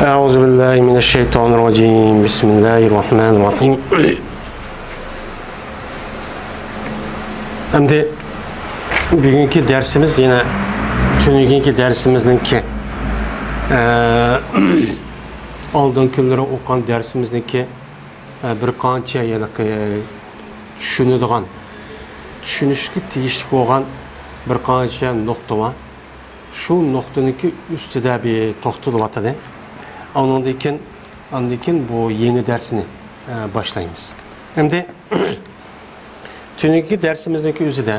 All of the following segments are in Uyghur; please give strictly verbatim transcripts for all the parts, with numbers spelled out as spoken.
أعوذ بالله من الشيطان الرجيم. بسم الله الرحمن الرحيم. ئەمدى بۈگۈنكى دەرسىمىز يەنە تۈنۈگۈنكى دەرسىمىزنىڭكى، ئە، ئالدىنقى كۈنلىرى ئوقۇغان دەرسىمىزنىڭكى، ئە، بىر قانچە ھېلىقى چۈشىنىدىغان، چۈشىنىشكە تېگىشلىك بولغان بىر قانچە نۇقتا بار. شۇ نۇقتىنىڭكى ئۈستىدە بىر توختىلىۋاتىدۇ. ئاندىن كېيىن، ئاندىن كېيىن بۇ يېڭى دەرسنى، ئە، باشلايمىز. ئەمدى تۈنۈگۈنكى دەرسىمىزنىڭكى ئۆزىدە،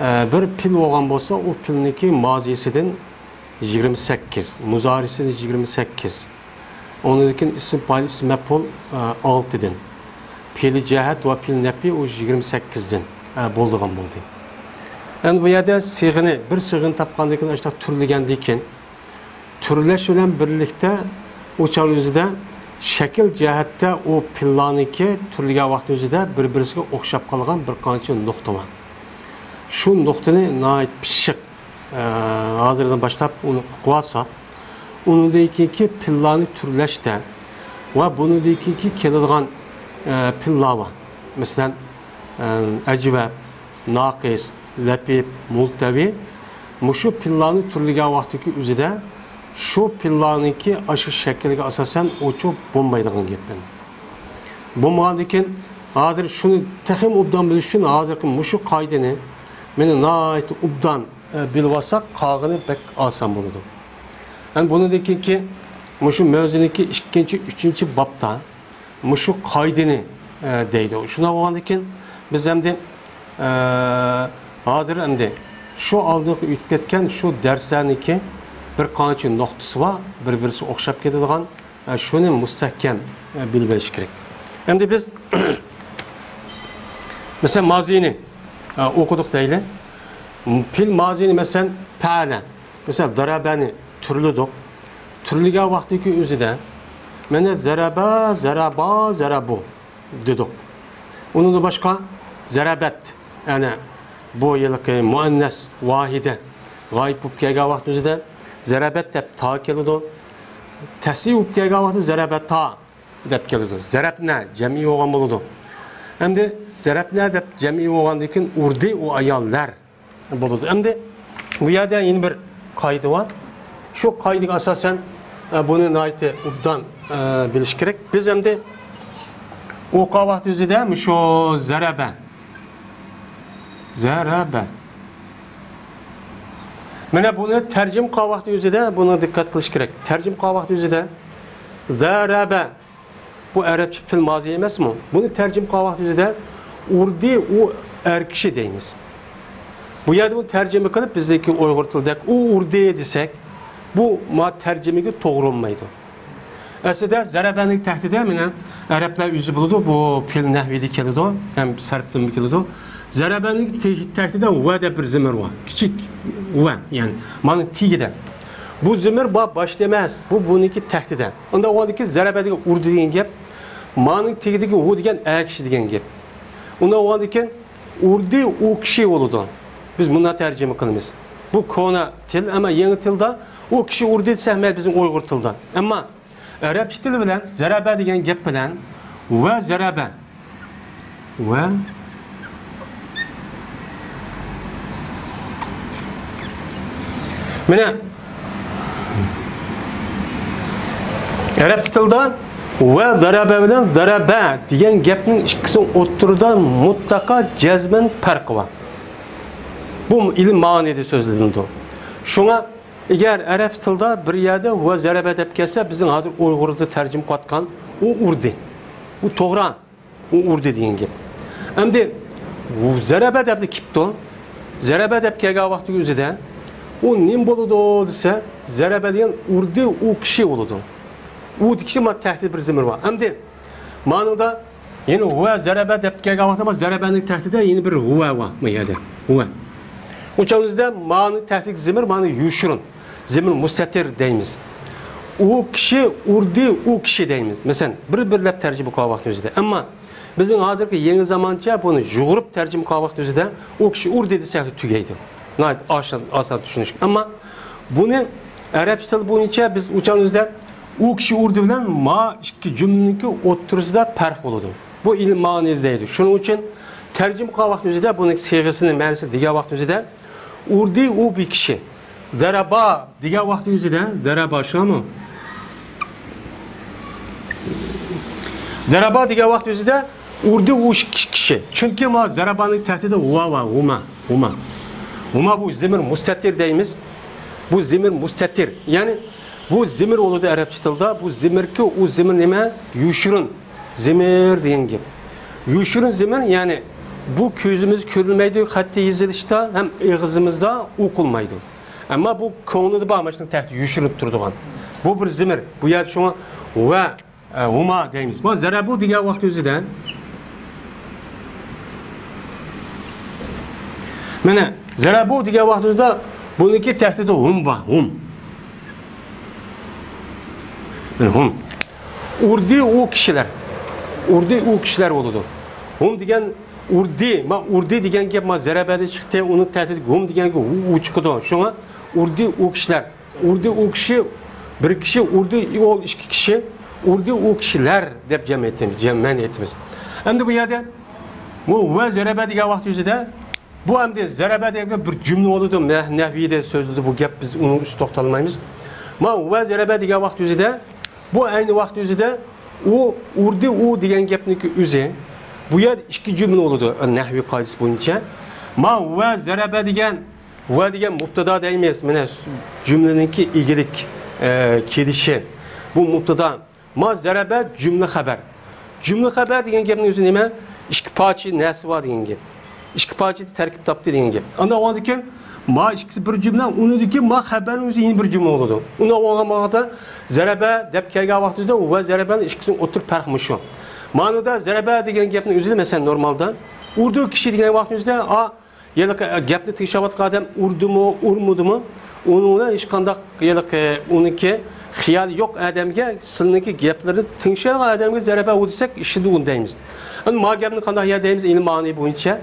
ئە، بىر پېئىل بولغان بولسا، ئۇ پېئىلنىڭكى مازىسىدىن يىگىرمە سەككىز، مۇزارىسىدىن يىگىرمە سەككىز، ئۇنىڭدىن كېيىن ئىسىم پائىل، ئىسىم مەپئۇل، ئە، ئالتىدىن، پېئىلى جەھەت ۋە پېئىلى نەپئى ئۇ يىگىرمە سەككىزدىن، ئە، بولىدىغان بولدى. ئەمدى بۇ يەردە سىيغىنى، بىر سىيغىنى تاپقاندىن كېيىن، ئاشۇنداق تۈرلىگەندىن كېيىن، تۈرلەش بىلەن بىرلىكتە ئۇ چاغنىڭ ئۆزىدە شەكىل جەھەتتە ئۇ پېئىللارنىڭكى تۈرلىگەن ۋاقىتنىڭ ئۆزىدە بىر-بىرسىگە ئوخشاپ قالغان بىر قانچە نۇقتا بار. شۇ نۇقتىنى ناھايىتى پىششىق، ئە، ھازىردىن باشلاپ ئۇنى ئوقۇۋالساق، ئۇنىڭدىن كېيىنكى پېئىللارنى تۈرلەشتە ۋە بۇنىڭدىن كېيىنكى كېلىدىغان، ئە، پېئىللار بار. مەسىلەن، ئە، ئەجۋەپ، ناقىس، لەپىپ، مۇلتەۋى، مۇشۇ پېئىللارنى تۈرلىگەن ۋاقتىدىكى ئۆزىدە شۇ پېئىللارنىڭكى ئاشۇ شەكلىگە ئاساسەن ئوچۇق بولمايدىغان گەپ. بولمىغاندىن كېيىن، ھازىر شۇنى تېخىمۇ ئوبدان بىلىش ئۈچۈن، ھازىرقى مۇشۇ قائىدىنى مېنى ناھايىتى ئوبدان، ئە، بىلىۋالساق، قالغىنى بەك ئاسان بولىدۇ. يەنى بۇنىڭدىن كېيىنكى مۇشۇ مەۋزۇنىڭكى ئىككىنچى، ئۈچىنچى بابتا مۇشۇ قائىدىنى، ئە، دەيدۇ. شۇنداق بولغاندىن كېيىن بىز ئەمدى، ئە، ھازىر ئەمدى شۇ ئالدىنقى ئۆتۈپ كەتكەن شۇ دەرسلەرنىڭكى بىر قانچە نۇقتىسى بار، بىر-بىرسىگە ئوخشاپ كېتىدىغان، ئە، شۇنى مۇستەھكەم، ئە، بىلىۋېلىش كېرەك. ئەمدى بىز، مەسىلەن، مازىنى، ئە، ئوقۇدۇق دەيلى. پېئىل مازىنى، مەسىلەن، پەئەلە. مەسىلەن، زەرەبەنى تۈرلىدۇق. تۈرلىگەن ۋاقتىدىكى ئۆزىدە، مانا، زەرەبە، زەرەبا، زەرەبۇ دېدۇق. ئۇنىڭدىن باشقا زەرەبەت، يەنى بۇ ھېلىقى مۇئەننەس ۋاھىدە غايىب بولۇپ كەلگەن ۋاقىت ئۆزىدە زەرەبەت دەپ تا كېلىدۇ. تەسنىيە بولۇپ كەلگەن ۋاقىتتا زەرەبەتا دەپ كېلىدۇ. زەرەبنە جەمئىي بولغان بولىدۇ. ئەمدى زەرەبنە دەپ جەمئىي بولغاندىن كېيىن ئۇردى ئۇ ئاياللار بولىدۇ. ئەمدى بۇ يەردە يەنە بىر قائىدە بار. شۇ قائىدىگە ئاساسەن، ئە، بۇنى ناھايىتى ئوبدان، ئە، بىلىش كېرەك. بىز ئەمدى ئوقۇغان ۋاقتى ئۆزىدە مۇشۇ زەرەبە. زەرەبە. مانا بۇنى تەرجىمە قىلغان ۋاقتى ئۆزىدە بۇنى دىققەت قىلىش كېرەك. تەرجىمە قىلغان ۋاقتى ئۆزىدە زەرەبە. بۇ ئەرەبچە پېئىل مازى ئەمەسمۇ؟ بۇنى تەرجىمە قىلغان ۋاقتى ئۆزىدە ئۇردى ئۇ ئەر كىشى دەيمىز. بۇ يەردە بۇنى تەرجىمە قىلىپ، بىزنىڭكى ئۇيغۇر تىلىدەك ئۇ ئۇردى دېسەك، بۇ ما تەرجىمىگە توغرا بولمايدۇ. ئەسلىدە زەرەبەنىڭ تەھتىدە مانا ئەرەبلەر ئۆزى بولىدۇ، بۇ پېئىل نەھۋىدە كېلىدۇ، ھەم سەرپتىنمۇ كېلىدۇ. زەرەبەنىڭ تەھتىدە ۋە دەپ بىر زېمىر بار. كىچىك ۋە، يەنى مانا تېگىدە. بۇ زېمىر با-، باشتا ئەمەس، بۇ بۇنىڭكى تەھتىدە. ئۇنداق بولغاندىكىن زەرەبە دېگەن ئۇردى دېگەن گەپ، مانىڭ تېگىدىكى ۋۇ دېگەن ئەر كىشى دېگەن گەپ. ئۇنداق بولغاندىكىن ئۇردى ئۇ كىشى بولىدۇ. بىز مۇنداق تەرجىمە قىلىمىز. بۇ كونا تىل، ئەمما يېڭى تىلدا ئۇ كىشى ئۇردى دېسەك مەيلى بىزنىڭ ئۇيغۇر تىلدا. ئەمما ئەرەبچە تىل بىلەن زەرەبە دېگەن گەپ بىلەن ۋە زەرەبە. ۋە مانا ئەرەبچە تىلدا ۋە زەرەبە بىلەن زەرەبە دېگەن گەپنىڭ ئىككىسىنىڭ ئوتتۇرىدا مۇتلەقا جەزمەن پەرقى بار. بۇ ئىلىم مەنىدە سۆزلىنىدۇ. شۇڭا ئەگەر ئەرەب تىلدا بىر يەردە ۋە زەرەبە دەپ كەلسە، بىزنىڭ ھازىر ئۇيغۇردا تەرجىمە قىلىۋاتقان ئۇ ئۇردى. ئۇ توغرا. ئۇ ئۇردى دېگەن گەپ. ئەمدى زەرەبە دەپ كېلىپتۇ. زەرەبە دەپ كەلگەن ۋاقتى ئۆزىدە ئۇ نېمە بولىدۇ دېسە، زەرەبە دېگەن ئۇردى ئۇ كىشى بولىدۇ. ئۇ دېگىنى ما تەھتىدە بىر زېمىر بار. ئەمدى مانىڭدا يەنە ھۇۋە زەرەبە دەپ كەلگەن ۋاقىتتا، زەرەبەنىڭ تەھتىدە يەنە بىر ھۇۋە بار بۇ يەردە. ھۇۋە. ئۇنچاق بىزدە مانىڭ تەھتىدىكى زېمىر، مانا يوشۇرۇن. زېمىر مۇستەتىر دەيمىز. ئۇ كىشى ئۇردى، ئۇ كىشى دەيمىز. مەسىلەن، بىر-بىرلەپ تەرجىمە قىلغان ۋاقتىمىزدا. ئەمما بىزنىڭ ھازىرقى يېڭى زامانچە بۇنى يۇغۇرۇپ تەرجىمە قىلغان ۋاقتىمىزدا ئۇ كىشى ئۇردى دېسەك تۈگەيدۇ. ناھايىتى ئاسان، ئاسان چۈشىنىشلىك. ئەمما بۇنى ئەرەبچە تىل بويىچە بىز ئۇچانىمىزدا ئۇ كىشى ئۇردى بىلەن ما ئىككى جۈملىنىڭكى ئوتتۇرىسىدا پەرق بولىدۇ. بۇ ئىلمىي مەنىدە دەيدۇ. شۇنىڭ ئۈچۈن تەرجىمە قىلغان ۋاقتىمىزدا بۇنىڭ سىيغىسىنى، مەنىسىنى دېگەن ۋاقتىمىزدا ئۇردى ئۇ بىر كىشى. زەرەبا دېگەن ۋاقتى ئۆزىدە، زەرەبا شۇمۇ؟ زەرەبا دېگەن ۋاقتى ئۆزىدە ئۇردى ئۇ ئىككى كىشى. چۈنكى ما زەرەبانىڭ تەھتىدە ھۇما ۋە ھۇما، ھۇما. ھۇما بۇ زىمىر مۇستەتىر دەيمىز. بۇ زىمىر مۇستەتىر. يەنى بۇ زىمىر بولىدۇ ئەرەبچە تىلدا. بۇ زىمىركى، ئۇ زىمىر نېمە؟ يوشۇرۇن زىمىر دېگەن گەپ. يوشۇرۇن زىمىر، يەنى بۇ كۆزىمىز كۆرۈلمەيدۇ، خەتتە يېزىلىشتا ھەم ئېغىزىمىزدا ئوقۇلمايدۇ. ئەمما بۇ كۆڭلىدە بار، مانا شۇنىڭ تەھتىدە يوشۇرۇنۇپ تۇرىدىغان. بۇ بىر زىمىر. بۇ يەردە شۇڭا ۋە، ئە، ھۇما دەيمىز. بۇ زەرەبۇ دېگەن ۋاقىت ئۆزىدە، مانا، زەرەبۇ دېگەن ۋاقىت ئۆزىدە بۇنىڭكى تەھتىدە ھۇم بار، ھۇم. مانا ھۇم. ئۇردى ئۇ كىشىلەر. ئۇردى ئۇ كىشىلەر بولىدۇ. ھۇم دېگەن ئۇردى، ما ئۇردى دېگەن گەپ ما زەرەبەدە چىقتى، ئۇنىڭ تەھتىدىكى ھۇم دېگەنگە ھۇ، ئۇ چىقىدۇ. شۇڭا ئۇردى ئۇ كىشىلەر. ئۇردى ئۇ كىشى، بىر كىشى، ئۇردى ئۇ ئىككى كىشى، ئۇردى ئۇ كىشىلەر دەپ جەم ئېيتىمىز، جەم مەن ئېيتىمىز. ئەمدى بۇ يەردە بۇ ۋە زەرەبە دېگەن ۋاقىت ئۆزىدە، بۇ ئەمدى زەرەبە دېگەن بىر جۈملە بولىدۇ، نەھ-، نەھۋىيدە سۆزلىدى بۇ گەپ، بىز ئۇنىڭ ئۈستىدە توختالمايمىز. ما ۋە زەرەبە دېگەن ۋاقىت ئۆزىدە، بۇ ئەينى ۋاقىت ئۆزىدە ئۇ ئۇردى ئۇ دېگەن گەپنىڭكى ئۆزى. بۇ يەردە ئىككى جۈملە بولىدۇ، نەھۋىي قائىدىسى بويىچە. ما ۋە زەرەبە دېگەن، ۋە دېگەن مۇبتادا دەيمىز. مانا جۈملىنىڭكى ئىگىلىك، ئە، كېلىشى. بۇ مۇبتادا. ما زەرەبە جۈملە خەبەر. جۈملە خەبەر دېگەن گەپنىڭ ئۆزى نېمە؟ ئىككى پارچە نەرسە بار دېگەن گەپ. ئىككى پارچىدىن تەركىب تاپتى دېگەن گەپ. ئاندىن ئاۋۋالدىكى ما ئىككىسى بىر جۈملە، ئۇنىڭدىكى ما خەبەرنىڭ ئۆزى يەنە بىر جۈملە بولىدۇ. ئۇنى ئاۋۋالغا ماڭغاندا زەرەبە دەپ كەلگەن ۋاقتىمىزدا ۋە زەرەبەنىڭ ئىككىسىنىڭ ئوتتۇرا پەرقى مۇشۇ. مانىدا زەرەبە دېگەن گەپنىڭ ئۆزىدە، مەسىلەن، نورمالدا ئۇردۇ كىشى دېگەن ۋاقتىمىزدا، ئا، ھېلىقى گەپنى تىڭشاۋاتقان ئادەم ئۇردىمۇ، ئۇرمىدىمۇ، ئۇنىڭ بىلەن ھېچقانداق ھېلىقى ئۇنىڭكى خىيالى يوق ئادەمگە، سىلىنىڭكى گەپلىرىنى تىڭشايدىغان ئادەمگە زەرەبە ئۇ دېسەك، ئىشىنىدۇ ئۇنى دەيمىز. ئەمما ما گەپنى قانداق يەر دەيمىز ئىلمىي مەنىي بويىچە؟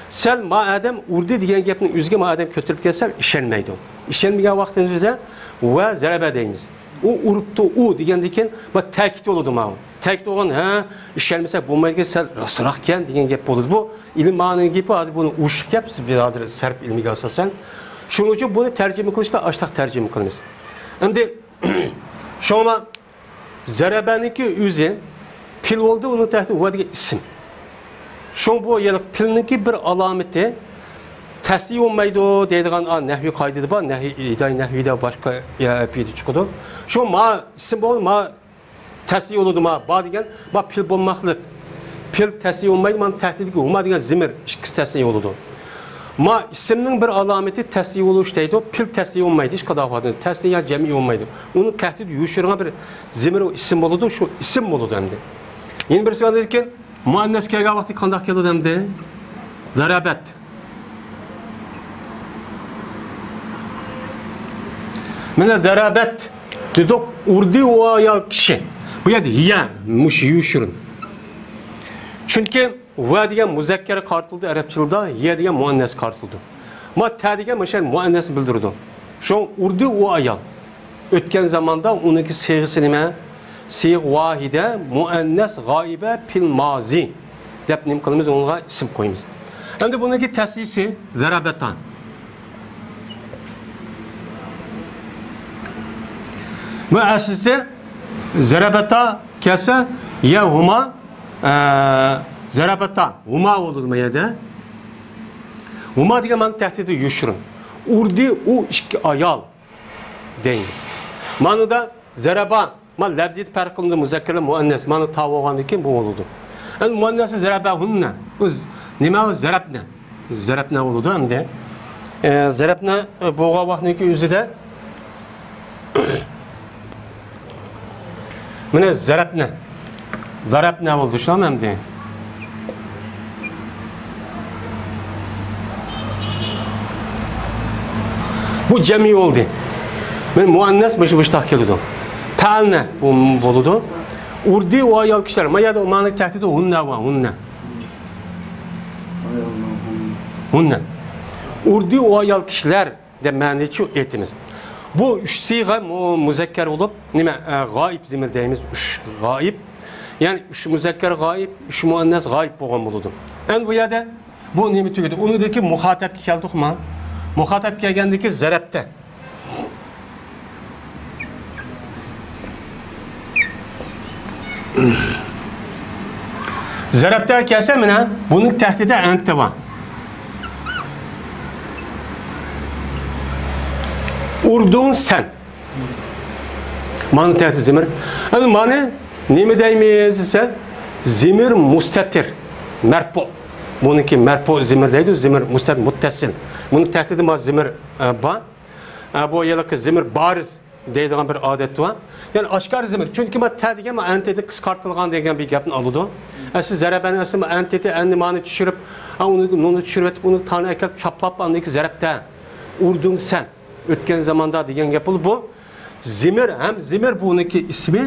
سەل ما ئادەم ئۇردى دېگەن گەپنىڭ ئۆزىگە ما ئادەم كۆتۈرۈپ كەلسە ئىشەنمەيدۇ. ئىشەنمىگەن ۋاقتىمىزدا ۋە زەرەبە دەيمىز. ئۇ ئۇرۇپتۇ، ئۇ دېگەندىن كېيىن بۇ تەكىت بولىدۇ ماۋۇ. تەكىت بولغان، ھە، ئىشەنمىسە بولمايدىكەن، سەل راستراقكەن دېگەن گەپ بولىدۇ. بۇ ئىلىم مەنىنىڭ گېپى، ھازىر بۇنى ئۇششۇق گەپ، بىز ھازىر سەرپ ئىلمىگە ئاساسەن. شۇنىڭ ئۈچۈن بۇنى تەرجىمە قىلىشتا ئاشتاق تەرجىمە قىلىمىز. ئەمدى شۇڭا زەرەبەنىڭكى ئۆزى پېئىل بولدى، ئۇنىڭ تەھتى ۋە دېگەن ئىسىم. شۇڭا بۇ يەنە پېئىلنىڭكى بىر ئالامىتى تەسنىيە بولمايدۇ دەيدىغان، ئا، نەھۋىي قائىدىدە بار، نەھۋىي، ھىدايە نەھۋىيدە باشقا، يا، پېئىلدە چىقىدۇ. شۇ ما ئىسىم بولدى، ما تەسنىيە بولىدۇ، ما بار دېگەن، ما پېئىل بولماقلىق. پېئىل تەسنىيە بولمايدۇ، مانا تەھتىدىكى ھۇما دېگەن زىمىر، ئىككىسى تەسنىيە بولىدۇ. ما ئىسىمنىڭ بىر ئالامىتى تەسنىيە بولۇش دەيدۇ، پېئىل تەسنىيە بولمايدۇ، ھېچقانداق ۋاقىتتا تەسنىيە يا جەمئىي بولمايدۇ. ئۇنىڭ تەھتىدە يوشۇرۇنغان بىر زىمىر، ئۇ ئىسىم بولىدۇ، شۇ ئىسىم بولىدۇ ئەمدى. يەنە بىرسى ئاندىن كېيىن مۇئەننەس كەلگەن ۋاقتى قانداق كېلىدۇ ئەمدى؟ زەرەبەت. مانا زەرەبەت دېدۇق، ئۇردى ئۇ ئايال كىشى. بۇ يەردە ھىيە، مۇشۇ يوشۇرۇن. چۈنكى ۋە دېگەن مۇزەككەرگە قارىتىلىدۇ ئەرەب تىلىدا، ھىيە دېگەن مۇئەننەسكە قارىتىلىدۇ. ما تە دېگەن مۇشۇ مۇئەننەسنى بىلدۈرىدۇ. شۇڭا ئۇردى ئۇ ئايال. ئۆتكەن زاماندا ئۇنىڭكى سىيغىسى نېمە؟ سىيغە ۋاھىدە، مۇئەننەس، غائىبە، پېئىل مازى دەپ نېمە قىلىمىز؟ ئۇنىڭغا ئىسىم قويىمىز. ئەمدى بۇنىڭكى تەسنىيىسى زەرەبەتا. بۇ ئەسلىسى زەرەبەتا كەلسە، يا ھۇما، ئە، زەرەبەتا، ھۇما بولىدۇ بۇ يەردە. ھۇما دېگەن مانا تەھتىدە يوشۇرۇن. ئۇردى ئۇ ئىككى ئايال دەيمىز. مانىدا زەرەبا، ما لەپزىيىتى پەرق قىلىنىدۇ، مۇزەككەر بىلەن مۇئەننەس. مانا تا بولغاندىن كېيىن بۇ بولىدۇ. ئەمدى مۇئەننەسنى زەرەبەھۇننە. بۇ ز-، نېمە ئۇ؟ زەرەبنە. زەرەبنە بولىدۇ ئەمدى. ئە، زەرەبنە، ئە، بولغان ۋاقىتنىڭكى ئۆزىدە مانا زەرەبنە. زەرەبنە بولدى، شۇنداقمۇ ئەمدى؟ بۇ جەمئىي بولدى. مانا مۇئەننەس مۇشۇ، مۇشۇنداق كېلىدۇ. پەئەلنە بۇ بولىدۇ. ئۇردى ئۇ ئايال كىشىلەر. ما يەردە مانا تەھتىدە ھۇننە بار، ھۇننە. ھۇننە. ئۇردى ئۇ ئايال كىشىلەر دەپ مەنىچۇ ئېيتىمىز. بۇ ئۈچ سىيغە مۇ-، مۇزەككەر بولۇپ، نېمە، ئە، غائىب زېمىر دەيمىز، ئۈچ غائىب. يەنى ئۈچ مۇزەككەر غائىب، ئۈچ مۇئەننەس غائىب بولغان بولىدۇ. ئەمدى بۇ يەردە بۇ نېمە تۈگىدى؟ ئۇنىڭدىكى مۇخاتەپكە كەلدۇقما؟ مۇخاتەپ كەلگەندىكى زەرەپتە. زەرەپتە كەلسە، مانا بۇنىڭ تەھتىدە ئەنتى بار. ئۇردۇڭ سەن. مانا تەھتى زېمىر. ئەمدى مانا نېمە دەيمىز دېسە، زېمىر مۇستەتىر، مەرپۇ. بۇنىڭكى مەرپۇ زېمىر دەيدۇ، زېمىر مۇستەت-، مۇتتەسىل. بۇنىڭ تەھتىدە ما زېمىر، ئە، بار. ئە، بۇ ھېلىقى زېمىر بارىز دەيدىغان بىر ئادەت بار. يەنى ئاشكارا زېمىر. چۈنكى ما تە دېگەن ما ئەنتىدە قىسقارتىلغان دېگەن بىر گەپنى ئالىدۇ. ئەسلى زەرەبەنى ئەسلى ما ئەنتىدە ئەننى مانى چۈشۈرۈپ، ئا، ئۇنى نۇننى چۈشۈرۈۋېتىپ، ئۇنى تانى ئەكەلىپ چاپلاپ، ئاندىن كېيىن زەرەپتە ئۇردۇڭ سەن. ئۆتكەن زاماندا دېگەن گەپ بولىدۇ. بۇ زېمىر ھەم زېمىر بۇنىڭكى ئىسمى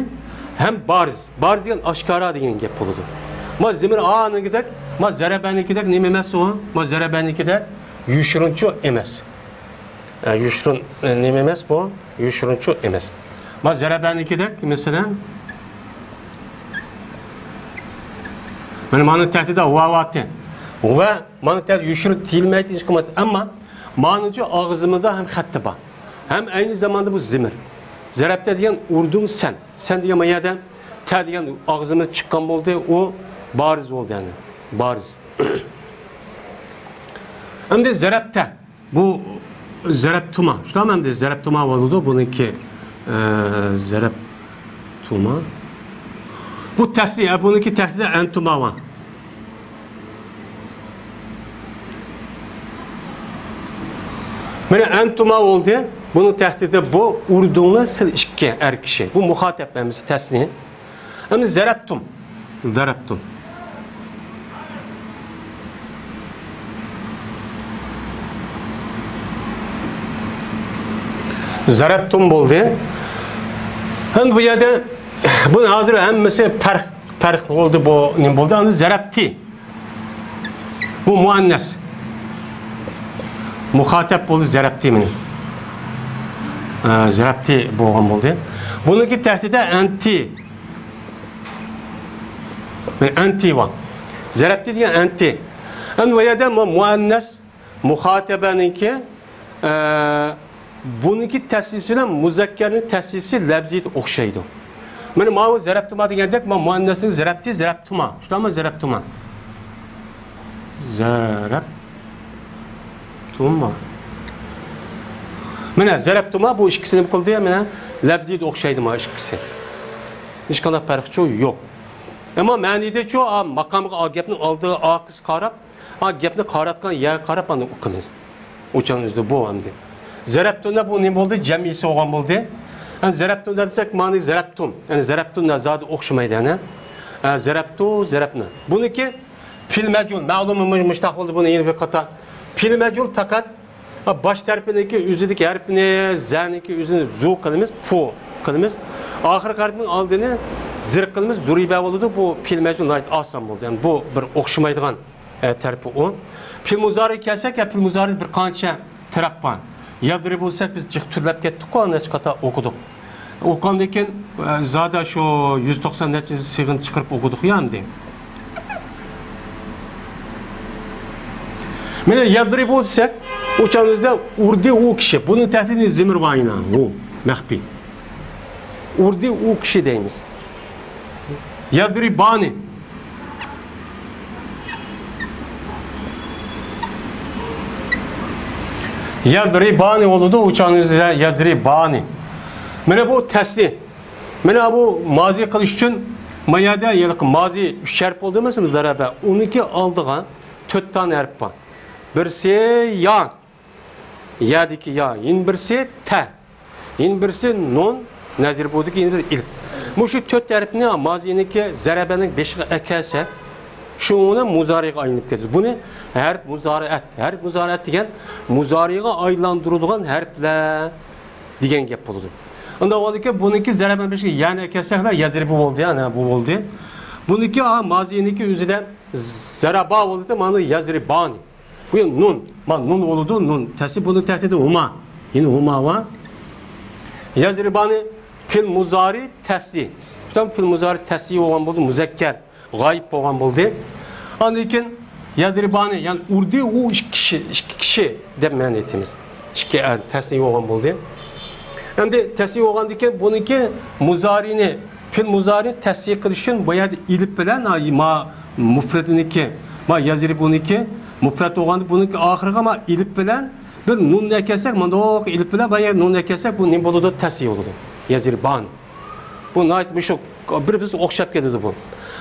ھەم بارىز. بارىز دېگەن ئاشكارا دېگەن گەپ بولىدۇ. ما زېمىر ئانىڭكىدەك، ما زەرەبەنىڭكىدەك نېمە ئەمەس ئۇ. ما زەرەبەنىڭكىدەك يوشۇرۇنچۇ ئەمەس. ئە، يوشۇرۇن، ئە، نېمە ئەمەس بۇ؟ يوشۇرۇنچۇ ئەمەس. ما زەرەبەنىڭكىدەك، مەسىلەن، مانا، مانا تەھتىدە ۋاۋاتى. ۋە مانا تەھتىدە يوشۇرۇن تىيىلمەيدۇ، ھېچ قىممەت. ئەمما مانىچۇ ئاغزىمىزدا ھەم خەتتە بار. ھەم ئەينى زاماندا بۇ زېمىر. زەرەپتە دېگەن ئۇردۇڭ سەن. سەن دېگەن ما يەردە تە دېگەن ئاغزىمىز چىققان بولدى، ئۇ بارىز بولدى، يەنى بارىز. ئەمدى زەرەپتە. بۇ زەرەپتۇما. شۇنداقمۇ ئەمدى زەرەپتۇما بولىدۇ. بۇنىڭكى، ئە، زەرەپتۇما. بۇ تەسلى، ئە، بۇنىڭكى تەھتىدە ئەنتۇما بار. مانا ئەنتۇما بولدى. بۇنىڭ تەھتىدە بۇ ئۇردۇڭلار سىز ئىككى ئەر كىشى. بۇ مۇخاتەپ ئەمەس، تەسلى. ئەمدى زەرەپتۇم. زەرەپتۇم. زەرەپتۇم بولدى. ئەمدى بۇ يەردە بۇ ھازىر ھەممىسى پەرق، پەرق بولدى، بۇ نېمە بولدى؟ ئەمدى زەرەپتى. بۇ مۇئەننەس. مۇخاتەپ بولدى زەرەپتى مېنى. ئە، زەرەپتى بولغان بولدى. بۇنىڭكى تەھتىدە ئەنتى. مانا ئەنتى بار. زەرەپتى دېگەن ئەنتى. ئەمدى بۇ يەردە مۇ-، مۇئەننەس مۇخاتەبەنىڭكى، ئە، بۇنىڭكى تەسلىسى بىلەن مۇزەككەرنىڭ تەسلىسى لەپزىيىتى ئوخشايدۇ. مانا ماۋۇ زەرەپتۇما دېگەندەك، ما مۇئەننەسنىڭ زەرەپتى، زەرەپتۇما. شۇنداقمۇ زەرەپتۇما؟ زەرەپتۇما. مانا زەرەپتۇما بۇ ئىككىسى نېمە قىلدى؟ مانا لەپزىيىتى ئوخشايدۇ ما ئىككىسى. ھېچقانداق پەرقچۇ يوق. ئەمما مەنىدىچۇ، ئا، ماقامغا، ئا، گەپنىڭ ئالدىغا، ئارقىسىغا قاراپ، ھا، گەپنى قاراتقان يەرگە قاراپ ئاندىن ئوقۇيمىز. ئۇچان ئۆزىدە بۇ ئەمدى. زەرەپتۇندا بۇ نېمە بولدى؟ جەمئىيسى بولغان بولدى. ئەمدى زەرەپتۇندا دېسەك، مانا زەرەپتۇم. يەنى زەرەپتۇندا زادى ئوخشىمايدۇ، يەنە. ئە، زەرەپتۇ، زەرەپنى. بۇنىكى پېئىل مەجھۇل. مەلۇم مۇ-، مۇشتاق بولدى، بۇنى يەنە بىر قاتا. پېئىل مەجھۇل پەقەت باش تەرىپىنىڭكى ئۆزىدىكى ھەرپنى، زەنىڭكى ئۆزىنى زۇ قىلىمىز، پۇ قىلىمىز. ئاخىرقى ھەرپنىڭ ئالدىنى زىر قىلىمىز، زۇرىبە بولىدۇ. بۇ پېئىل مەجھۇل ناھايىتى ئاسان بولدى. يەنى بۇ بىر ئوخشىمايدىغان ئە، تەرىپى ئۇ. پېئىل مۇزارىغا كەلسەك، يا، پېئىل مۇزارىغدا بىر قانچە تەرەپ بار. يەزرىبۇ دېسەك، بىز جىق تۈرلەپ كەتتۇققۇ، نەچچە قاتا ئوقۇدۇق. ئوقۇغاندىن كېيىن، ئە، زادى شۇ يۈز توقسان نەچچە سىيغىنى چىقىرىپ ئوقۇدۇق يا ئەمدى. مانا يەزرىبۇ دېسەك، ئۇ چاغدا ئۇردى ئۇ كىشى. بۇنىڭ تەھتىدە زېمىر بار يەنە. ئۇ مەخپىي. ئۇردى ئۇ كىشى دەيمىز. يەزرىبانى. يەزرىبانى بولىدۇ، ئۇ چاغنىڭ ئۆزىدە يەزرىبانى. مانا بۇ تەسلى. مانا بۇ مازى قىلىش ئۈچۈن ما يەردە ھېلىقى مازى ئۈچ ھەرپ بولدى ئەمەسمۇ، زەرەبە. ئۇنىڭكى ئالدىغا تۆت دانە ھەرپ بار. بىرسى يا. يەدىكى يا. يەنە بىرسى تە. يەنە بىرسى نۇن، نەزىر بۇدىكى يەنە بىر ئېلىپ. مۇشۇ تۆت ھەرپنى مازىنىڭكى زەرەبەنىڭ بېشىغا ئەكەلسە، شۇنىڭ بىلەن مۇزارىغا ئايلىنىپ كېتىدۇ. بۇنى ھەرپ مۇزارىئەت، ھەرپ مۇزارىئەت دېگەن مۇزارىغا ئايلاندۇرىدىغان ھەرپلەر دېگەن گەپ بولىدۇ. ئۇنداق بولىدىكى، بۇنىڭكى زەرەبەنىڭ بېشىغا يەنى ئەكەلسەكلا، يەزرىبۇ بولدى، يەنى بۇ بولدى. بۇنىڭكى، ھا، مازىنىڭكى ئۆزىدە زەرەبا بولدى، مانا يەزرىبانى. بۇ يەنە نۇن. مانا نۇن بولىدۇ، نۇن. تەسى بۇنىڭ تەھتىدە ھۇما. يەنە ھۇما بار. يەزرىبانى پېئىل مۇزارى تەسنىيە. شۇنداق پېئىل مۇزارى تەسنىيە بولغان بولدى، مۇزەككەر، غايىب بولغان بولدى. ئاندىن كېيىن يەزرىبانى، يەنى ئۇردى ئۇ ئىككى كىشى، ئىككى كىشى دەپ مەنە ئېيتىمىز. ئىككى ئەر تەسنىيە بولغان بولدى. ئەمدى تەسنىيە بولغاندىن كېيىن بۇنىڭكى مۇزارىنى، پېئىل مۇزارىنى تەسنىيە قىلىش ئۈچۈن بۇ يەردە ئېلىپ بىلەن، ھا، ما مۇپرەتنىكى، ما يەزرىبۇنىكى مۇپرەت بولغاندا بۇنىڭكى ئاخىرىغا ما ئېلىپ بىلەن بىر نۇننى ئەكەلسەك، مۇنداق ئېلىپ بىلەن بۇ يەردە نۇننى ئەكەلسەك، بۇ نېمە بولىدۇ؟ تەسنىيە بولىدۇ. يەزرىبانى. بۇ ناھايىتى مۇشۇ بىر-بىرىگە ئوخشاپ كېتىدۇ بۇ.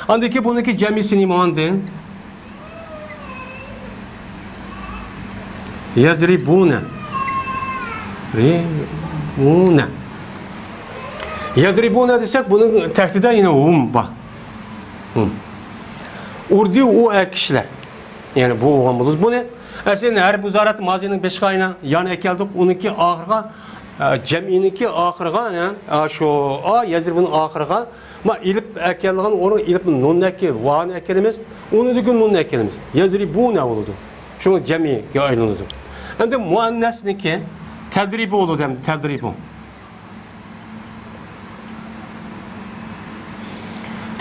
ئاندىن كېيىن بۇنىڭكى جەمئىيسى نېمە ئاندىن؟ يەزرىبۇنە. رىبۇنە. يەزرىبۇنە دېسەك، بۇنىڭ تەھتىدە يەنە ھۇم بار. ھۇم. ئۇردى ئۇ ئەر كىشىلەر. يەنى بۇ بولغان بولىدۇ. بۇنى ئەسلىدە ھەرپ مۇزارىئەت مازىنىڭ بېشىغا يەنە يانى ئەكەلدۇق. ئۇنىڭكى ئاخىرىغا، ئە، جەمئىنىڭكى ئاخىرىغا، يەنە، ئە، شۇ ئا يەزرىبۇنىڭ ئاخىرىغا ما ئېلىپ ئەكەلگەن ئورۇن ئېلىپ نۇننى ئەكە-، ۋانى ئەكەلىمىز. ئۇنىڭدىن كېيىن نۇننى ئەكەلىمىز. يەزرىبۇنە بولىدۇ. شۇڭا جەمئىگە ئايلىنىدۇ. ئەمدى مۇئەننەسنىڭكى تەزرىبۇ بولىدۇ ئەمدى، تەزرىبۇ.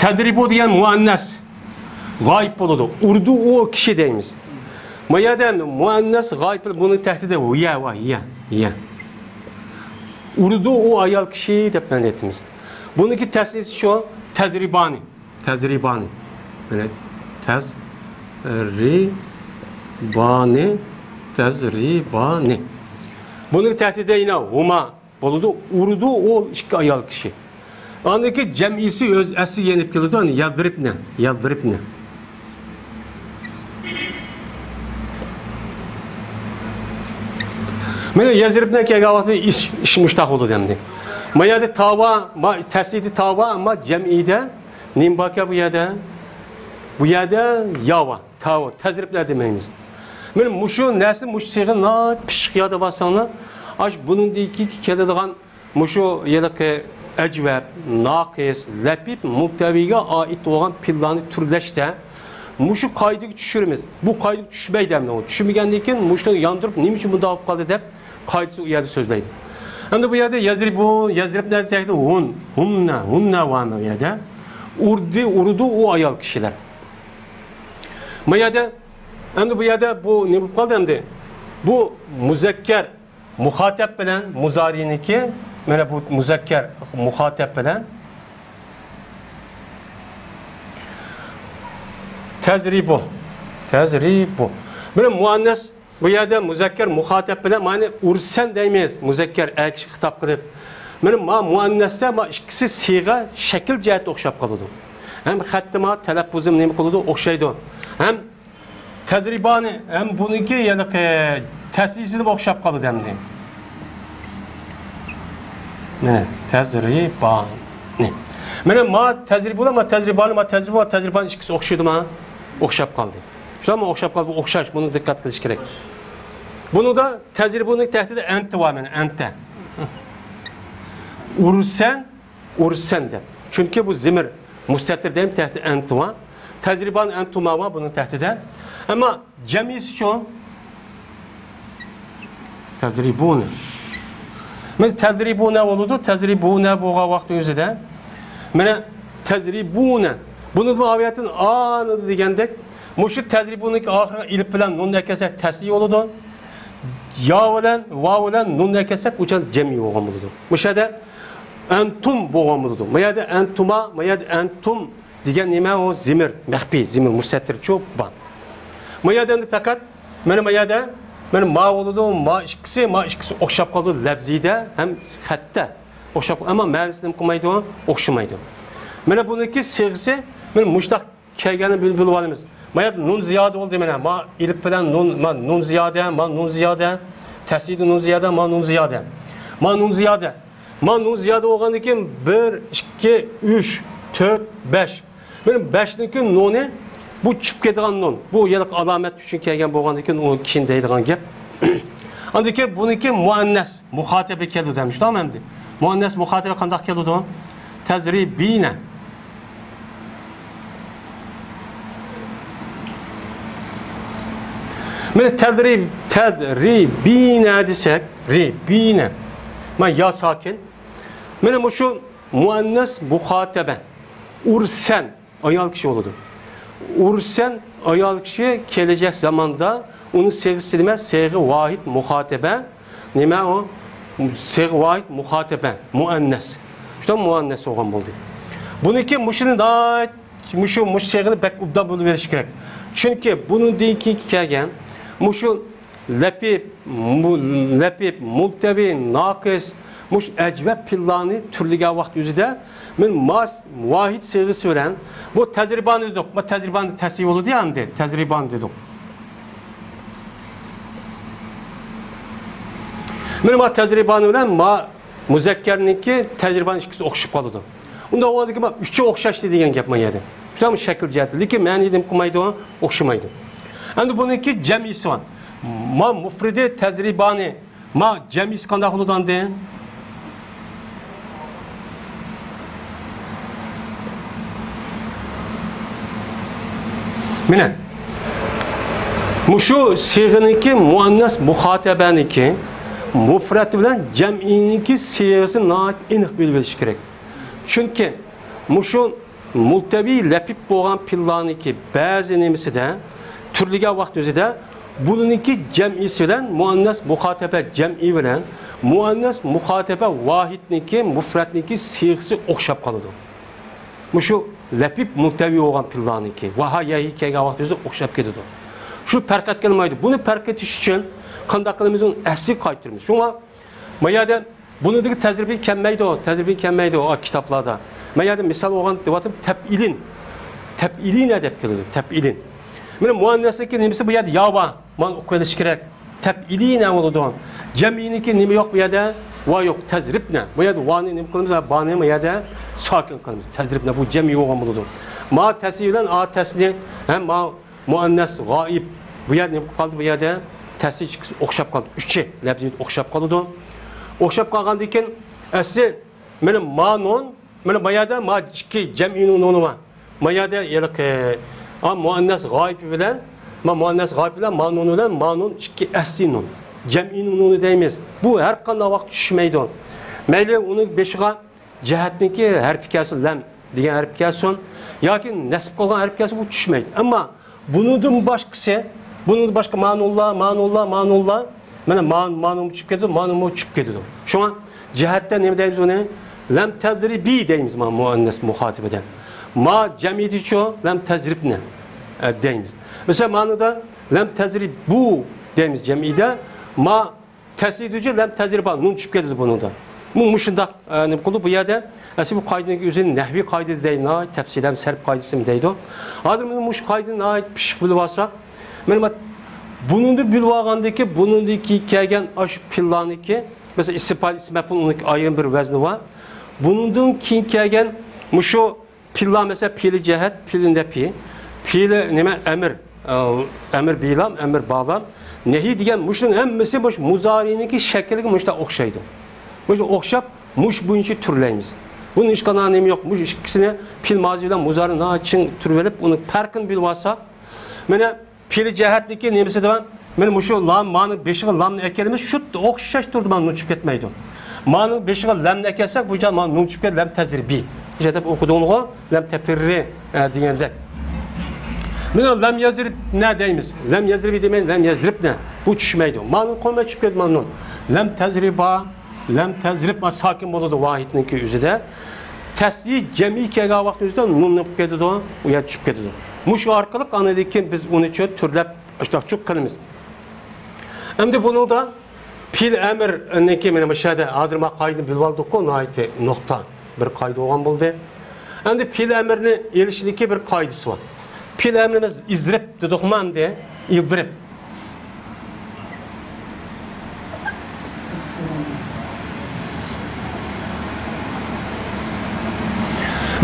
تەزرىبۇ دېگەن مۇئەننەس غايىب بولىدۇ. ئۇردۇ ئۇ كىشى دەيمىز. ما يەردە مۇئەننەس غايىب، بۇنىڭ تەھتىدە ھىيە بار، ھىيە، ھىيە. ئۇردۇ ئۇ ئايال كىشى دەپ مەنە ئېيتىمىز. بۇنىڭكى تەسنىيىسى شۇ، تەزرىبانى. تەزرىبانى. مانا، تەزرىبانى. تەزرىبانى. بۇنىڭ تەھتىدە يەنە ھۇما بولىدۇ. ئۇردۇ ئۇ ئىككى ئايال كىشى. ئاندىن كېيىن جەمئىسى ئۆز ئەسلىگە يېنىپ كېلىدۇ. يەنى يەزرىبنە. يەزرىبنە. مانا يەزرىبنە كەلگەن ۋاقىتتا ئىش، ئىش مۇشتاق بولىدۇ ئەمدى. ما يەردە تاۋا، ما، تەسنىيىدە تاۋا، ئەمما جەمئىدە نېمە باركەن بۇ يەردە؟ بۇ يەردە ياۋا، تاۋا، تەزرىبلەر دېمەيمىز. مانا مۇشۇ نەرسە، مۇشۇ سىيغە ناھايىتى پىششىق يادا بارساڭلار، ئاش بۇنىڭدىن كېيىن كېلىدىغان مۇشۇ ھېلىقى ئەجۋەپ، ناقىس، لەپىپ، مۇلتەۋىگە ئائىت بولغان پېئىللارنى تۈرلەشتە مۇشۇ قائىدىگە چۈشۈرىمىز. بۇ قائىدىگە چۈشمەيدۇ ئەمدى ئۇ. چۈشمىگەندىن كېيىن مۇشۇنى ياندۇرۇپ، نېمە ئۈچۈن بۇنداق بولۇپ قالدى دەپ قائىدىسى ئۇ يەردە سۆزلەيدۇ. ئەمدى بۇ يەردە يەزرىبۇ، يەزرىبنە دېگەندە ھۇن، ھۇننە، ھۇننە بارمۇ بۇ يەردە؟ ئۇردى، ئۇرىدۇ ئۇ ئايال كىشىلەر. بۇ يەردە، ئەمدى بۇ يەردە بۇ نېمە بولۇپ قالدى ئەمدى؟ بۇ مۇزەككەر مۇخاتەب بىلەن مۇزارىنىڭكى، مانا بۇ مۇزەككەر مۇخاتەب بىلەن تەزرىبۇ. تەزرىبۇ. مانا مۇئەننەس، بۇ يەردە مۇزەككەر مۇخاتەب بىلەن، مانا ئۇرسەن دەيمىز، مۇزەككەر ئەر كىشىگە خىتاب قىلىپ. مانا ما مۇئەننەستە ما ئىككىسى سىيغە، شەكىل جەھەتتە ئوخشاپ قالىدۇ. ھەم خەتتە ما تەلەپپۇزىمۇ نېمە قىلىدۇ؟ ئوخشايدۇ. ھەم تەزرىبانى، ھەم بۇنىڭكى ھېلىقى تەسنىيىسىدىن ئوخشاپ قالىدۇ ئەمدى. مانا، تەزرىبانى. مانا، ما تەزرىبۇلا، ما تەزرىبانى، ما تەزرىبۇ، ما تەزرىبانى ئىككىسى ئوخشىدىما؟ ئوخشاپ قالدى. شۇنداقمۇ؟ ئوخشاپ قالدى، بۇ ئوخشاش، بۇنى دىققەت قىلىش كېرەك. بۇنىڭدا تەزرىبۇنىڭ تەھتىدە ئەنتە بار، مانا، ئەنتە. ئۇرسەن، ئۇرسەن دەپ. چۈنكى بۇ زىمىر مۇستەتىر دەيمىز، تەھتىدە ئەنتۇما. تەزرىبان ئەنتۇما بار بۇنىڭ تەھتىدە. ئەمما جەمئىسىچۇ؟ تەزرىبۇنە. مانا تەزرىبۇنە بولىدۇ، تەزرىبۇنە بولغان ۋاقىت ئۆزىدە. مانا تەزرىبۇنە. بۇنى مۇئاۋىيەتتىن ئانىدى دېگەندەك، مۇشۇ تەزرىبۇنىڭ ئاخىرىغا ئېلىپ بىلەن نۇننى ئەكەلسەك تەسنىيە بولىدۇ. يا بىلەن، ۋاۋ بىلەن نۇننى ئەكەلسەك، ئۇ چاغ جەمئىي بولغان بولىدۇ. مۇشۇ يەردە ئەنتۇم بولغان بولىدۇ. ما يەردە ئەنتۇما، ما يەردە ئەنتۇم دېگەن نېمە؟ ئۇ زىمىر، مەخپىي، زىمىر مۇستەتىرچۇ بار. ما يەردە ئەمدى پەقەت، مانا ما يەردە، مانا ما بولىدۇ، ما ئىككىسى، ما ئىككىسى ئوخشاپ قالىدۇ لەپزىدە ھەم خەتتە. ئوخشاپ، ئەمما مەنىسى نېمە قىلمايدۇ؟ ئوخشىمايدۇ. مانا بۇنىڭكى سىيغىسى، مانا مۇشۇنداق كەلگەننى بىل-، بىلىپ ئالىمىز. ما يەردە نۇن زىيادە بولدى مانا. ما ئېلىپ بىلەن نۇن، ما نۇن زىيادە، ما نۇن زىيادە. تەسنىيىدە نۇن زىيادە، ما نۇن زىيادە. ما نۇن زىيادە. ما نۇن زىيادە بولغاندىن كېيىن بىر، ئىككى، ئۈچ، تۆت، بەش. مانا بەشنىڭكى نۇنى، بۇ چۈشۈپ كېتىدىغان نۇن. بۇ ھېلىقى ئالامەت ئۈچۈن كەلگەن بولغاندىن كېيىن ئۇ كېيىن دەيدىغان گەپ. ئاندىن كېيىن بۇنىڭكى مۇئەننەس مۇخاتەبى كېلىدۇ دەم، شۇنداقمۇ ئەمدى؟ مۇئەننەس مۇخاتەبى قانداق كېلىدۇ؟ تەزرىبىنە. مانا تەزرىب-، تەزرىبىنە دېسەك، رىبىنە. مانا يا ساكىن. مانا مۇشۇ مۇئەننەس مۇخاتەبە. ئۇرسەن ئايال كىشى بولىدۇ. ئۇرسەن ئايال كىشى كېلىجەك زاماندا ئۇنىڭ سىغىسى نېمە؟ سىغە ۋاھىد مۇخاتەبە. نېمە ئۇ؟ سىغە ۋاھىد مۇخاتەبە. مۇئەننەس. شۇنداق مۇئەننەس بولغان بولدى. بۇنىڭكى مۇشۇنى ناھايىتى مۇشۇ، مۇشۇ سىغىنى بەك ئوبدان بىلىۋېلىش كېرەك. چۈنكى بۇنىڭدىن كېيىن كەلگەن مۇشۇ لەپىپ، مۇ-، لەپىپ، مۇلتەۋى، ناقىس، مۇشۇ ئەجۋەپ پېئىللارنى تۈرلىگەن ۋاقىت ئۆزىدە مەن ما ۋاھىد سىغىسى بىلەن بۇ تەزرىبانى دېدۇق. ما تەزرىبانى تەسىي بولىدۇ يا ئەمدى. تەزرىبانى دېدۇق. مانا ما تەزرىبانى بىلەن ما مۇزەككەرنىڭكى تەزرىبانى ئىككىسى ئوخشىشىپ قالىدۇ. ئۇنداق بولغاندىكىن ما ئۈچى ئوخشاشتى دېگەن گەپ ما يەردە. شۇنداقمۇ شەكىل جەھەتتە. لېكىن مەنىدە نېمە قىلمايدۇ؟ ئوخشىمايدۇ. ئەمدى بۇنىڭكى جەمئىسى بار. ما مۇفرىدى تەزرىبانى. ما جەمئىسى قانداق بولىدۇ ئاندىن؟ مانا مۇشۇ سىغىنىڭكى مۇئەننەس مۇخاتەبەنىڭكى مۇفرەت بىلەن جەمئىنىڭكى سىغىسىنى ناھايىتى ئېنىق بىلىۋېلىش كېرەك. چۈنكى مۇشۇ مۇلتەۋى لەپىپ بولغان پېئىللارنىڭكى بەزى نېمىسىدە تۈرلىگەن ۋاقىت ئۆزىدە بۇنىڭكى جەمئىسى بىلەن مۇئەننەس مۇخاتەبە جەمئى بىلەن مۇئەننەس مۇخاتەبە ۋاھىدنىڭكى مۇفرەتنىڭكى سىغىسى ئوخشاپ قالىدۇ. مۇشۇ لەپىپ مۇلتەۋى بولغان پېئىللارنىڭكى ۋاھا يەھى كەلگەن ۋاقىت ئۆزىدە ئوخشاپ كېتىدۇ. شۇ پەرق ئەتكىلى بولمايدۇ. بۇنى پەرق ئېتىش ئۈچۈن قانداق قىلىمىز؟ ئۇنى ئەسلىگە قايتۇرىمىز. شۇڭا ما يەردە بۇنىڭدىكى تەزرىبى كەلمەيدۇ، تەزرىبى كەلمەيدۇ، ئا، كىتابلاردا. ما يەردە مىسال ئالغان دەۋاتىمەن، تەپئىلىن. تەپئىلىنە دەپ كېلىدۇ، تەپئىلىن. مانا مۇئەننەسنىڭكى نېمىسى بۇ يەردە يا ۋا. مانا ئوقۇۋېلىش كېرەك. تەپئىلىنە بولىدۇ. جەمئىنىڭكى نېمە يوق بۇ يەردە؟ ۋا يوق، تەزرىبنە. بۇ يەردە ۋانى نېمە قىلىمىز؟ ۋا بانى ما يەردە ساكىن قىلىمىز. تەزرىبنە بۇ جەمئىي بولغان بولىدۇ. ما تەسىي بىلەن ئا تەسنى ھەم ما مۇئەننەس غائىب. بۇ يەردە نېمە قالدى؟ بۇ يەردە تەسىي ئىككىسى ئوخشاپ قالدى. ئۈچى لەپزى ئوخشاپ قالىدۇ. ئوخشاپ قالغاندىن كېيىن ئەسلى مانا ما نۇن، مانا ما يەردە ما ئىككى جەمئىينىڭ نۇنى بار. ما يەردە ھېلىقى، ئا، مۇئەننەس غائىپى بىلەن، ما مۇئەننەس غائىپى بىلەن ما نۇنى بىلەن ما نۇن ئىككى ئەسلى نۇن. جەمئىينىڭ نۇنى دەيمىز. بۇ ھەر قانداق ۋاقىت چۈشمەيدۇ. مەيلى ئۇنىڭ بېشىغا جەھەتنىڭكى ھەرپى كەلسۇن، لەم دېگەن ھەرپ كەلسۇن ياكى نەسب قىلغان ھەرپ كەلسۇن، بۇ چۈشمەيدۇ. ئەمما بۇنىڭدىن باشقىسى، بۇنىڭدىن باشقا مانۇللا، مانۇللا، مانۇللا، مانا ما، مانۇمۇ چۈشۈپ كېتىدۇ، مانۇمۇ چۈشۈپ كېتىدۇ. شۇڭا جەھەتتە نېمە دەيمىز ئۇنى؟ لەم تەزرىبى دەيمىز ما مۇئەننەس مۇخاتىبىدە. ما جەمئىيىتىچۇ؟ لەم تەزرىبنى، ئە، دەيمىز. مەسىلەن، مانىدا لەم تەزرىبۇ دەيمىز جەمئىيدە. ما تەسىدۈجى لەم تەزرىبا، نۇن چۈشۈپ كېتىدۇ بۇنىڭدا. بۇ مۇشۇنداق، ئە، نېمە قىلدى بۇ يەردە؟ ئەسلى بۇ قائىدىنىڭ ئۆزىنى نەھۋىي قائىدە دەيدۇ، ناھايىتى تەپسىلىي ھەم سەرپ قائىدىسىمۇ دەيدۇ. ھازىر مانا مۇشۇ قائىدىنى ناھايىتى پىششىق بىلىۋالساق، مانا بۇنىڭدا بىلىۋالغاندىكى بۇنىڭدىن كېيىن كەلگەن ئاشۇ پېئىللارنىڭكى، مەسىلەن، ئىسىم پائىل، ئىسىم مەپئۇلنىڭكى ئايرىم بىر ۋەزنى بار. بۇنىڭدىن كېيىن كەلگەن مۇشۇ پېئىللار، مەسىلەن، پېئىلى جەھەت، پېئىلى نەپى، پېئىلى نېمە، ئەمىر، ئە، ئەمىر بىلام، ئەمىر بالام، نەھى دېگەن مۇشۇنىڭ ھەممىسى مۇشۇ مۇزارىنىڭكى شەكلىگە مۇشۇنداق ئوخشايدۇ. مۇشۇ ئوخشاپ، مۇشۇ بويىچە تۈرلەيمىز. بۇنىڭ ھېچقانداق نېمە يوق. مۇشۇ ئىككىسىنى پېئىل مازى بىلەن مۇزارى ناھايىتى چىڭ تۈرۈۋېلىپ، ئۇنىڭ پەرقىنى بىلىۋالساق، مانا پېئىلى جەھەتنىڭكى نېمىسى دەپ، مانا مۇشۇ لام، مانىڭ بېشىغا لامنى ئەكەلمىسە، شۇ ئوخشاش تۇرىدۇ، مانا نۇن چۈشۈپ كەتمەيدۇ. مانىڭ بېشىغا لەمنى ئەكەلسەك، بۇ جاي مانا نۇن چۈشۈپ كەتتى، لەم تەزرىبى. ئىشە دەپ ئوقۇدۇڭغۇ، لەم تەپىررى، ئە، دېگەندەك. مانا لەم يەزرىبنە دەيمىز. لەم يەزرىبى دېمەي، لەم يەزرىبنە. بۇ چۈشمەيدۇ. مانىڭ قويماي چۈشۈپ كەتتى، مانا نۇن. لەم تەزرىبا، لەم تەزرىب، ساكىن بولىدۇ ۋاھىدنىڭكى ئۆزىدە. تەسلىي جەمئىي كەلگەن ۋاقىت ئۆزىدە نۇن نېمە قىلىپ كېتىدۇ؟ ئۇ يەردە چۈشۈپ كېتىدۇ. مۇشۇ ئارقىلىق ئاندىن كېيىن بىز ئۇنى چۆ-، تۈرلەپ ئاشۇنداق چۈك قىلىمىز. ئەمدى بۇنىڭدا پېئىل ئەمىرنىڭكى مانا مۇشۇ يەردە ھازىر ما قائىدىنى بىلىۋالدۇققۇ، ناھايىتى نۇقتا بىر قائىدە بولغان بولدى. ئەمدى پېئىل ئەمىرنى ئېلىشنىڭكى بىر قائىدىسى بار. پېئىل ئەمرىمىز ئىزرىب دېدۇقمۇ ئەمدى؟ ئىزرىب.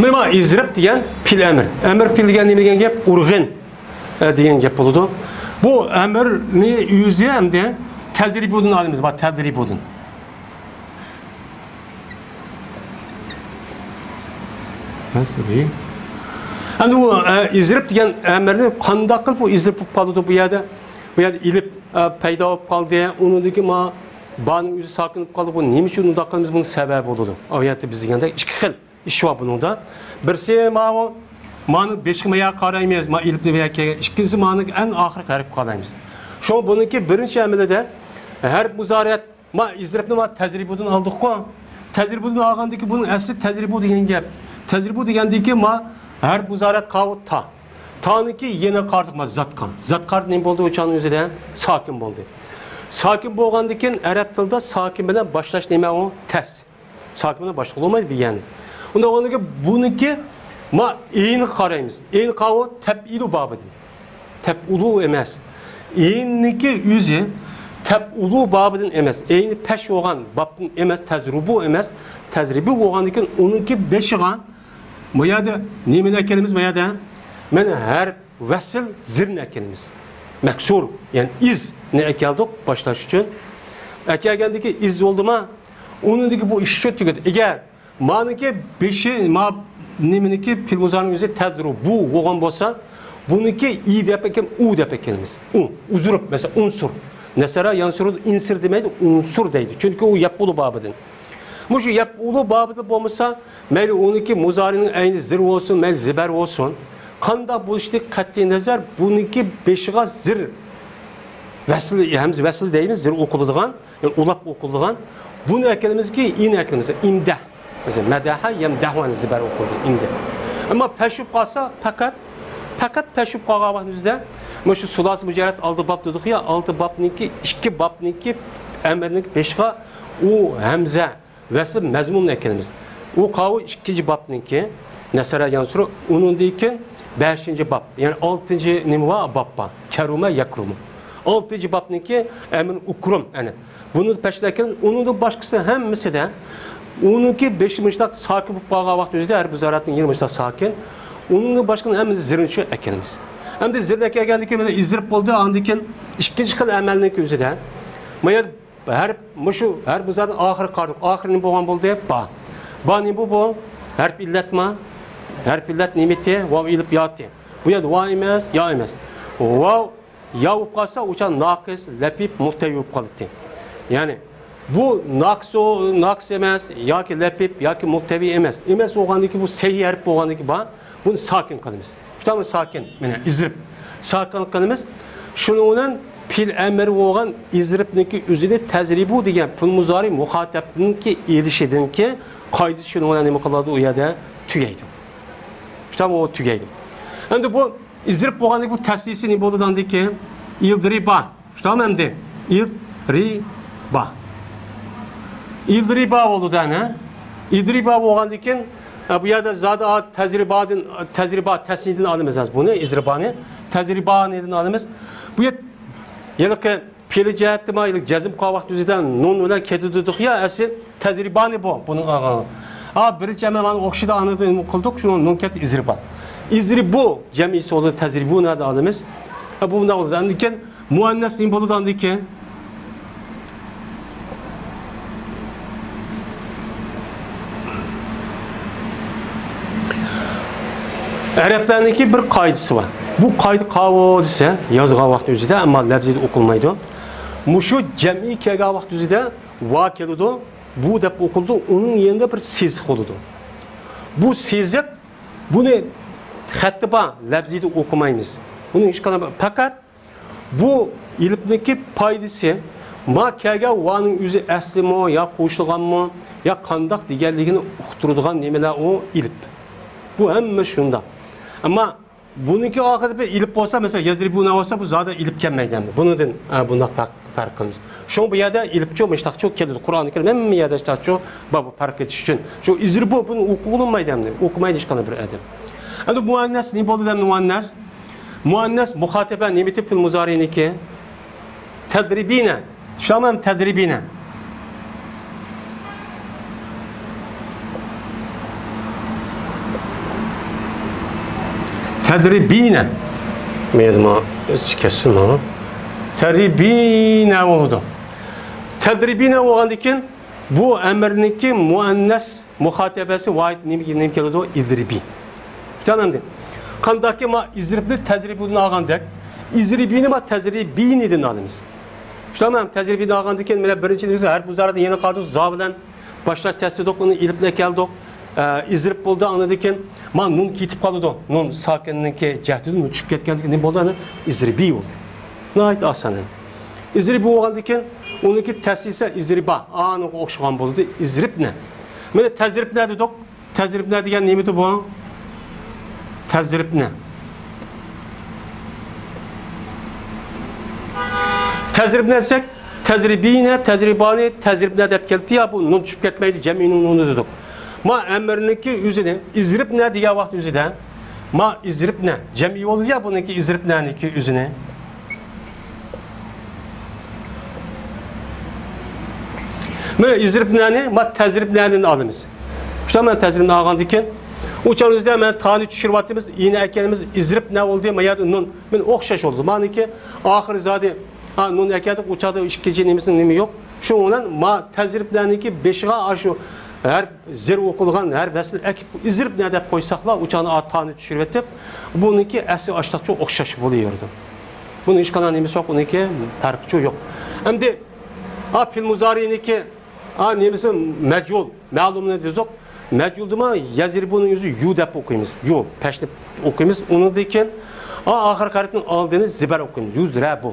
مانا ئىزرىب دېگەن پېئىل ئەمر. ئەمر پېئىل دېگەن نېمە دېگەن گەپ؟ ئۇرغىن، ئە، دېگەن گەپ بولىدۇ. بۇ ئەمرنى ئۆزى ئەمدى تەزرىبۇدىن ئالىمىز. بار، تەزرىبۇدىن. تەزرىب. ئەمدى بۇ، ئە، ئىزرىب دېگەن ئەمرنى قانداق قىلىپ بۇ ئىزرىب بولۇپ قالىدۇ بۇ يەردە؟ بۇ يەردە ئېلىپ، ئە، پەيدا بولۇپ قالدى. ئۇنىڭدىكى ما، بانىڭ ئۆزى ساكىن بولۇپ قالدى. بۇ نېمە ئۈچۈن ئۇنداق قىلىمىز؟ بۇنى سەۋەبى بولىدۇ. ئاۋۇ يەردە بىز دېگەندەك ئىككى خىل ئىش بار بۇنىڭدا. بىرسى ماۋۇ، مانى بېشىغا ما يەرگە قارايمىز، ما ئېلىپنى بۇ يەرگە كەلگەن. ئىككىنچىسى مانىڭ ئەڭ ئاخىرقى ھەرپكە قارايمىز. شۇڭا بۇنىڭكى بىرىنچى ئەمىلىدە ھەرپ مۇزارىئەت، ما ئىزرىپنى ما تەزرىبۇدىن ئالدۇققۇ. تەزرىبۇدىن ئالغاندىكى بۇنىڭ ئەسلى تەزرىبۇ دېگەن گەپ. تەزرىبۇ دېگەندىكى ما ھەرپ مۇزارىئەت قاۋۇ تا. تانىڭكى يېنىغا قارىدۇق ما زاتقا. زاتقا قارىدى نېمە بولدى؟ ئۇ چاغنىڭ ئۆزىدە ساكىن بولدى. ساكىن بولغاندىكىن ئەرەب تىلىدا ساكىن بىلەن باشلاش نېمە ئۇ؟ تەس. ساكىن بىلەن باشلىغىلى بولمايدۇ بىر يەرنى. ئۇنداق بولغاندىكىن بۇنىڭكى ما ئېينىغا قارايمىز. ئېين قاۋۇ تەپئىلۇ بابىدىن. تەپئۇلۇ ئەمەس. ئېيننىڭكى ئۆزى تەپئۇلۇ بابىدىن ئەمەس. ئېينى پەش بولغان بابتىن ئەمەس، تەزرۇبۇ ئەمەس. تەزرىبۇ بولغاندىكىن ئۇنىڭكى بېشىغا ما يەردە نېمىنى ئەكەلمىز؟ ما يەردە مانا ھەرپ ۋەسل زىرنى ئەكەلمىز. مەكسۇر، يەنى ئىزنى ئەكەلدۇق باشلاش ئۈچۈن. ئەكەلگەندىكى ئىز بولدىما؟ ئۇنىڭدىكى بۇ ئىش شۇ تۈگىدى. ئەگەر مانىڭكى بېشى، ما نېمىنىڭكى پېئىل مۇزارىنىڭ ئۆزى تەزرۇبۇ بولغان بولسا، بۇنىڭكى ئى دەپ ئەكەل، ئۇ دەپ ئەكەلمىز. ئۇ، ئۇزۇرۇپ، مەسىلەن، ئۇنسۇر. نەسەرە يەنسۇرۇ ئىنسىر دېمەيدۇ، ئۇنسۇر دەيدۇ. چۈنكى ئۇ يەپئۇلۇ بابىدىن. مۇشۇ يەپئۇلۇ بابىدىن بولمىسا، مەيلى ئۇنىڭكى مۇزارىنىڭ ئەينى زىر بولسۇن، مەيلى زىبەر بولسۇن، قانداق بولۇشىدىن قەتئىينەزەر، بۇنىڭكى بېشىغا زىر، ۋەسل، ھەمزە ۋەسل دەيمىز، زىر ئوقۇلىدىغان، يەنى ئۇلاپ ئوقۇلىدىغان، بۇنى ئەكەلمىزكى، ئىنى ئەكەلمىز، ئىمدەھ. مەسىلەن، مەدەھە يەمدەھۇ، يەنى زىبەر ئوقۇلدى، ئىمدەھ. ئەمما پەشۇپ قالسا، پەقەت، پەقەت پەشۇپ قالغان ۋاقتىمىزدا، مانا شۇ سۇلاسى مۇجەررەت ئالتە باب دېدۇق يا، ئالتە بابنىڭكى، ئىككى بابنىڭكى ئەمىرنىڭكى بېشىغا ئۇ ھەمزە، ۋەسل مەزمۇمنى ئەكەلمىز. ئۇ قاۋۇ ئىككىنچى بابنىڭكى، نەسەرە يەنسۇرۇ، ئۇنىڭدىن كېيىن بەشىنچى باب، يەنى ئالتىنچى نېمە بار؟ باب بار. كەرۇمە يەكرۇمۇ. ئالتىنچى بابنىڭكى ئەمىر ئۇكرۇم، ئەنە. بۇنى پەشلەكەن، ئۇنىڭدىن باشقىسى ھەممىسىدە، ئۇنىڭكى بېشى مۇشتاق ساكىن بولۇپ قالغان ۋاقىت ئۆزىدە، ھەرپ مۇزارىئەتنىڭ يېنى مۇشتاق ساكىن. ئۇنىڭدىن باشقىنى ھەممىسى زىرنى شۇ ئەكەلمىز. ئەمدى زىرنى ئەكەلگەندىن كېيىن مانا ئىزرىپ بولدى، ئاندىن كېيىن ئىككىنچى خىل ئەمەلنىڭكى ئۆزىدە. ما يەر ھەرپ مۇشۇ، ھەرپ مۇزارىنىڭ ئاخىرىغا قارىدۇق. ئاخىرى نېمە بولغان بولدى؟ با. با نېمە بۇ؟ بۇ ھەرپ ئىللەتما؟ ھەرپ ئىللەت نېمىتى؟ ۋاۋ ئېلىپ ياتى. بۇ يەردە ۋاۋ ئەمەس، يا ئەمەس. ۋاۋ يا بولۇپ قالسا، ئۇ چاغ ناقىس، لەپىپ، مۇلتەۋى بولۇپ قالاتتى. يەنى بۇ ناقىس، ناقىس ئەمەس، ياكى لەپىپ، ياكى مۇلتەۋى ئەمەس. ئەمەس بولغاندىكى بۇ سەھىھ ھەرپ بولغاندىكى با، بۇنى ساكىن قىلىمىز. شۇنداقمۇ ساكىن، مانا ئىزرىپ. ساكىن قىلىمىز. شۇنىڭ بىلەن پېئىل ئەمىر بولغان ئىزرىپنىڭكى ئۆزىنى تەزرىبۇ دېگەن پېئىل مۇزارى مۇخاتەبنىڭكى ئېلىشىدىنكى قائىدىسى شۇنىڭ بىلەن نېمە قىلىدۇ؟ ئۇ يەردە تۈگەيدۇ. شۇنداقمۇ ئۇ تۈگەيدۇ. ئەمدى بۇ ئىزرىپ بولغاندىكى بۇ تەسلىيىسى نېمە بولىدۇ دېگەندىكى ئىلدىرىبا. شۇنداقمۇ ئەمدى؟ ئىلدىرىبا. ئىلدىرىبا بولىدۇ ئەنە. ئىلدىرىبا بولغاندىن كېيىن، ئە، بۇ يەردە زادى تەزرىبادىن، تەزرىبا تەسنىيىدىن ئالىمىز ھازىر بۇنى، ئىزرىبانى. تەزرىبانىدىن ئالىمىز. بۇ يەر، ھېلىقى پېئىلى جەھەتتە ما، ھېلىقى جەزم قىلغان ۋاقىت ئۆزىدە نۇن بىلەن كېتىدۇ دېدۇق يا، ئەسلى تەزرىبانى بۇ، بۇنىڭ ئاغا. ئا، بىرىنچى ئەمەل مانا ئوخشىدى، ئاندىن قىلدۇق، شۇنىڭ نۇن كەتتى، ئىزرىبا. ئىزرىبۇ جەمئىيسى بولدى، تەزرىبۇ نەدە ئالىمىز؟ ئە، بۇ مۇنداق بولىدۇ. ئاندىن كېيىن مۇئەننەس نېمە بولىدۇ ئاندىن كېيىن؟ ئەرەبلەرنىڭكى بىر قائىدىسى بار. بۇ قائىدە قاۋۇ دېسە، يازغان ۋاقتى ئۆزىدە، ئەمما لەپزىدە ئوقۇلمايدۇ. مۇشۇ جەمئىي كەلگەن ۋاقتى ئۆزىدە ۋا كېلىدۇ، بۇ دەپ ئوقۇلىدۇ، ئۇنىڭ يېنىدا بىر سېزىق بولىدۇ. بۇ سېزىق، بۇنى خەتتە بار، لەپزىدە ئوقۇمايمىز. بۇنى ھېچقانداق، پەقەت بۇ ئېلىپنىڭكى پايدىسى، ما كەلگەن ۋانىڭ ئۆزى ئەسلىمۇ يا قوشۇلغانمۇ يا قانداق دېگەنلىكىنى ئۇقتۇرىدىغان نېمىلەر ئۇ ئېلىپ. بۇ ھەممە شۇنداق. ئەمما بۇنىڭكى ئاخىرىدا بىر ئېلىپ بولسا، مەسىلەن، يەزرىبۇنە بولسا، بۇ زادى ئېلىپ كەلمەيدۇ ئەمدى. بۇنىڭدىن، ئە، بۇنداق پەرق، پەرق قىلىمىز. شۇڭا بۇ يەردە ئېلىپچۇ، مۇشتاقچۇ كېلىدۇ. قۇرئانى كەرىم ھەممە يەردە مۇشتاقچۇ بار، بۇ پەرق ئېتىش ئۈچۈن. شۇ ئىزرىبۇ، بۇنى ئوقۇغىلى بولمايدۇ ئەمدى. ئوقۇمايدۇ ھېچقانداق بىر ئادەم. ئەمدى مۇئەننەس نېمە بولدى ئەمدى مۇئەننەس؟ مۇئەننەس مۇخاتەبە نېمىتى پېئىل مۇزارىنىڭكى؟ تەدرىبىنە. شۇ يەردە تەدرىبىنە. تەدرىبىنە. مېنىڭ كەسسۇن. تەدرىبىنە بولىدۇ. تەدرىبىنە بولغاندىن كېيىن بۇ ئەمىرنىڭكى مۇئەننەس مۇخاتەبەسى ۋاھىد نېمە، نېمە كېلىدۇ؟ ئىزرىبى. جان ئەمدى. قانداقكى ما ئىزرىبنى تەزرىبۇدىن ئالغاندەك، ئىزرىبىنى ما تەزرىبىنىدىن ئالىمىز. شۇنداقمۇ؟ تەجرىبىنى ئالغاندىن كېيىن، مانا بىرىنچى، ھەرپ مۇزارىدا يەنە قالدۇق، زا بىلەن باشلاش تەستىدۇق، ئۇنى ئېلىپ كەلدۇق. ئە، ئىزرىپ بولدى، ئاندىن كېيىن مانا نۇن كېتىپ قالىدۇ. نۇن ساكىننىڭكى جەھدىدىن نۇن چۈشۈپ كەتكەندىن كېيىن نېمە بولدى؟ ئەنە ئىزرىبى بولدى. ناھايىتى ئاسان. ئىزرىبى بولغاندىن كېيىن ئۇنىڭكى تەسلىسە ئىزرىبا، ئانىڭغا ئوخشىغان بولدى. ئىزرىبنە. مانا تەزرىبنە دېدۇق. تەزرىبنە دېگەن نېمىدى بۇ؟ تەزرىبنە. تەزرىبنە دېسەك، تەزرىبىنە، تەزرىبانى، تەزرىبنە دەپ كەلدى يا، بۇ نۇن چۈشۈپ كەتمەيدۇ، جەمئىينىڭ نۇنى دېدۇق. ما ئەمىرنىڭكى ئۆزىنى، ئىزرىبنە دېگەن ۋاقىت ئۆزىدە، ما ئىزرىبنە، جەمئىي بولىدۇ يا بۇنىڭكى ئىزرىبنەنىڭكى ئۆزىنى. مانا ئىزرىبنەنى، ما تەزرىبنەدىن ئالىمىز. شۇنداق مانا تەزرىبنە ئالغاندىن كېيىن، ئۇ چاغ ئۆزىدە مانا تانى چۈشۈرۈۋاتىمىز، ئىنى ئەكەلىمىز، ئىزرىبنە بولدى، ما يەردە نۇن. مانا ئوخشاش بولدى. مانىكى ئاخىرى زادى، ھا، نۇن ئەكەلدۇق، ئۇ چاغدا ئىككىنچى نېمىسىنىڭ نېمە يوق. شۇنىڭ بىلەن ما تەزرىبنەنىڭكى بېشىغا ئاشۇ ھەرپ زېر ئوقۇلغان ھەرپ ۋەسلى ئەكىپ، ئىزرىبنە دەپ قويساقلا، ئۇ چاغدا تانى چۈشۈرۈۋېتىپ، بۇنىڭكى ئەسلى ئاشتاقچۇ ئوخشاش بولۇۋېرىدۇ. بۇنىڭ ھېچقانداق نېمىسى يوق، ئۇنىڭكى پەرقىچۇ يوق. ئەمدى، ھا، پېئىل مۇزارىنىڭكى، ھا، نېمىسى مەجھۇل، مەلۇمنى دېدۇق. مەجھۇلدىمۇ يەزرىبۇنىڭ ئۆزى يۇ دەپ ئوقۇيمىز. يۇ، پەشنى ئوقۇيمىز. ئۇنىڭدىن كېيىن، ھا، ئاخىرقى ھەرپنىڭ ئالدىنى زىبەر ئوقۇيمىز. يۇزرەبۇ.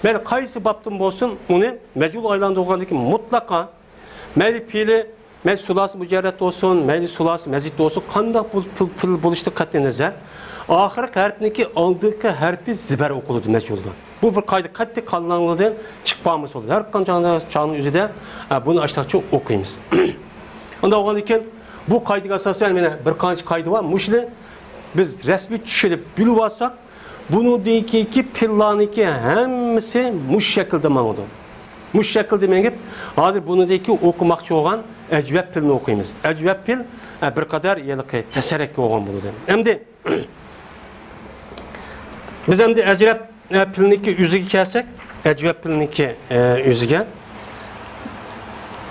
مەيلى قايسى بابتىن بولسۇن، ئۇنى مەجھۇل ئايلاندۇرغاندىن كېيىن مۇتلەقا مەيلى پېئىلى، مەيلى سۇلاسى مۇجەررەت بولسۇن، مەيلى سۇلاسى مەزىد بولسۇن، قانداق پېئىل، پېئىل، پېئىل بولۇشىدىن قەتئىينەزەر، ئاخىرقى ھەرپنىڭكى ئالدىنقى ھەرپى زىبەر ئوقۇلىدۇ مەجھۇلدا. بۇ بىر قائىدە، قەتئىي قاللىڭلىدىن چىقىپ قالمىسا بولىدۇ. ھەر قانچە چاغنىڭ ئۆزىدە، ئە، بۇنى ئاشتاقچە ئوقۇيمىز. ئۇنداق بولغاندىن كېيىن، بۇ قائىدىگە ئاساسەن، مانا بىر قانچە قائىدە بار. مۇشۇنى بىز رەسمىي چۈشىنىپ بىلىۋالساق، بۇنىڭدىن كېيىنكى پېئىللارنىڭكى ھەممىسى مۇشۇ شەكىلدە ماڭىدۇ. مۇشۇ شەكىلدە مېڭىپ، ھازىر بۇنىڭدىن كېيىن ئوقۇماقچى بولغان ئەجۋەپ پېئىلنى ئوقۇيمىز. ئەجۋەپ پېئىل، ئە، بىر قەدەر ھېلىقى تەسەرەككە بولغان بولىدۇ. ئەمدى بىز ئەمدى ئەجۋەپ، ئە، پېئىلنىڭكى ئۆزىگە كەلسەك، ئەجۋەپ پېئىلنىڭكى، ئە، ئۆزىگە.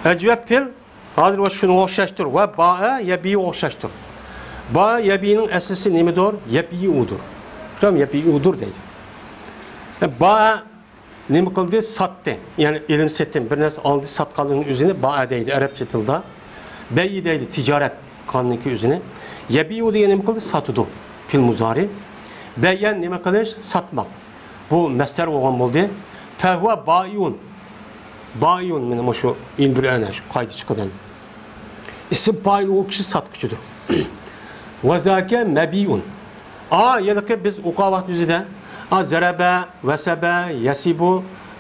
ئەجۋەپ پېئىل ھازىر ۋە شۇنىڭغا ئوخشاشتۇر ۋە بائە يەبىئۇغا ئوخشاشتۇر. بائە يەبىئۇنىڭ ئەسلىسى نېمىدۇر؟ يەبىئۇدۇر. شۇ يەبىئۇدۇر دەيدۇ. ئە، بائە نېمە قىلدى؟ ساتتى. يەنى ئېلىم سېتىم، بىر نەرسە ئالدى، ساتقانلىقنىڭ ئۆزىنى بائە دەيدۇ ئەرەبچە تىلدا. بەيئ دەيدۇ تىجارەت قىلغاننىڭكى ئۆزىنى. يەبىئۇ دېگەن نېمە قىلدى؟ ساتىدۇ. پېئىل مۇزارى. بەيئەن نېمە قىلىش؟ ساتماق. بۇ مەسدەر بولغان بولدى. فەھۇۋە بائىئۇن. بائىئۇن، مانا مۇشۇ ئىن بىر ئەنە شۇ قايتا چىقىدۇ. ئىسىم پائىل ئۇ كىشى ساتقۇچىدۇر. ۋە زاكە مەبىئۇن. ئا، ھېلىقى بىز ئوقۇغان ۋاقىت يۈزىدە، ئا، زەرەبە، ۋەسەبە، يەسىبۇ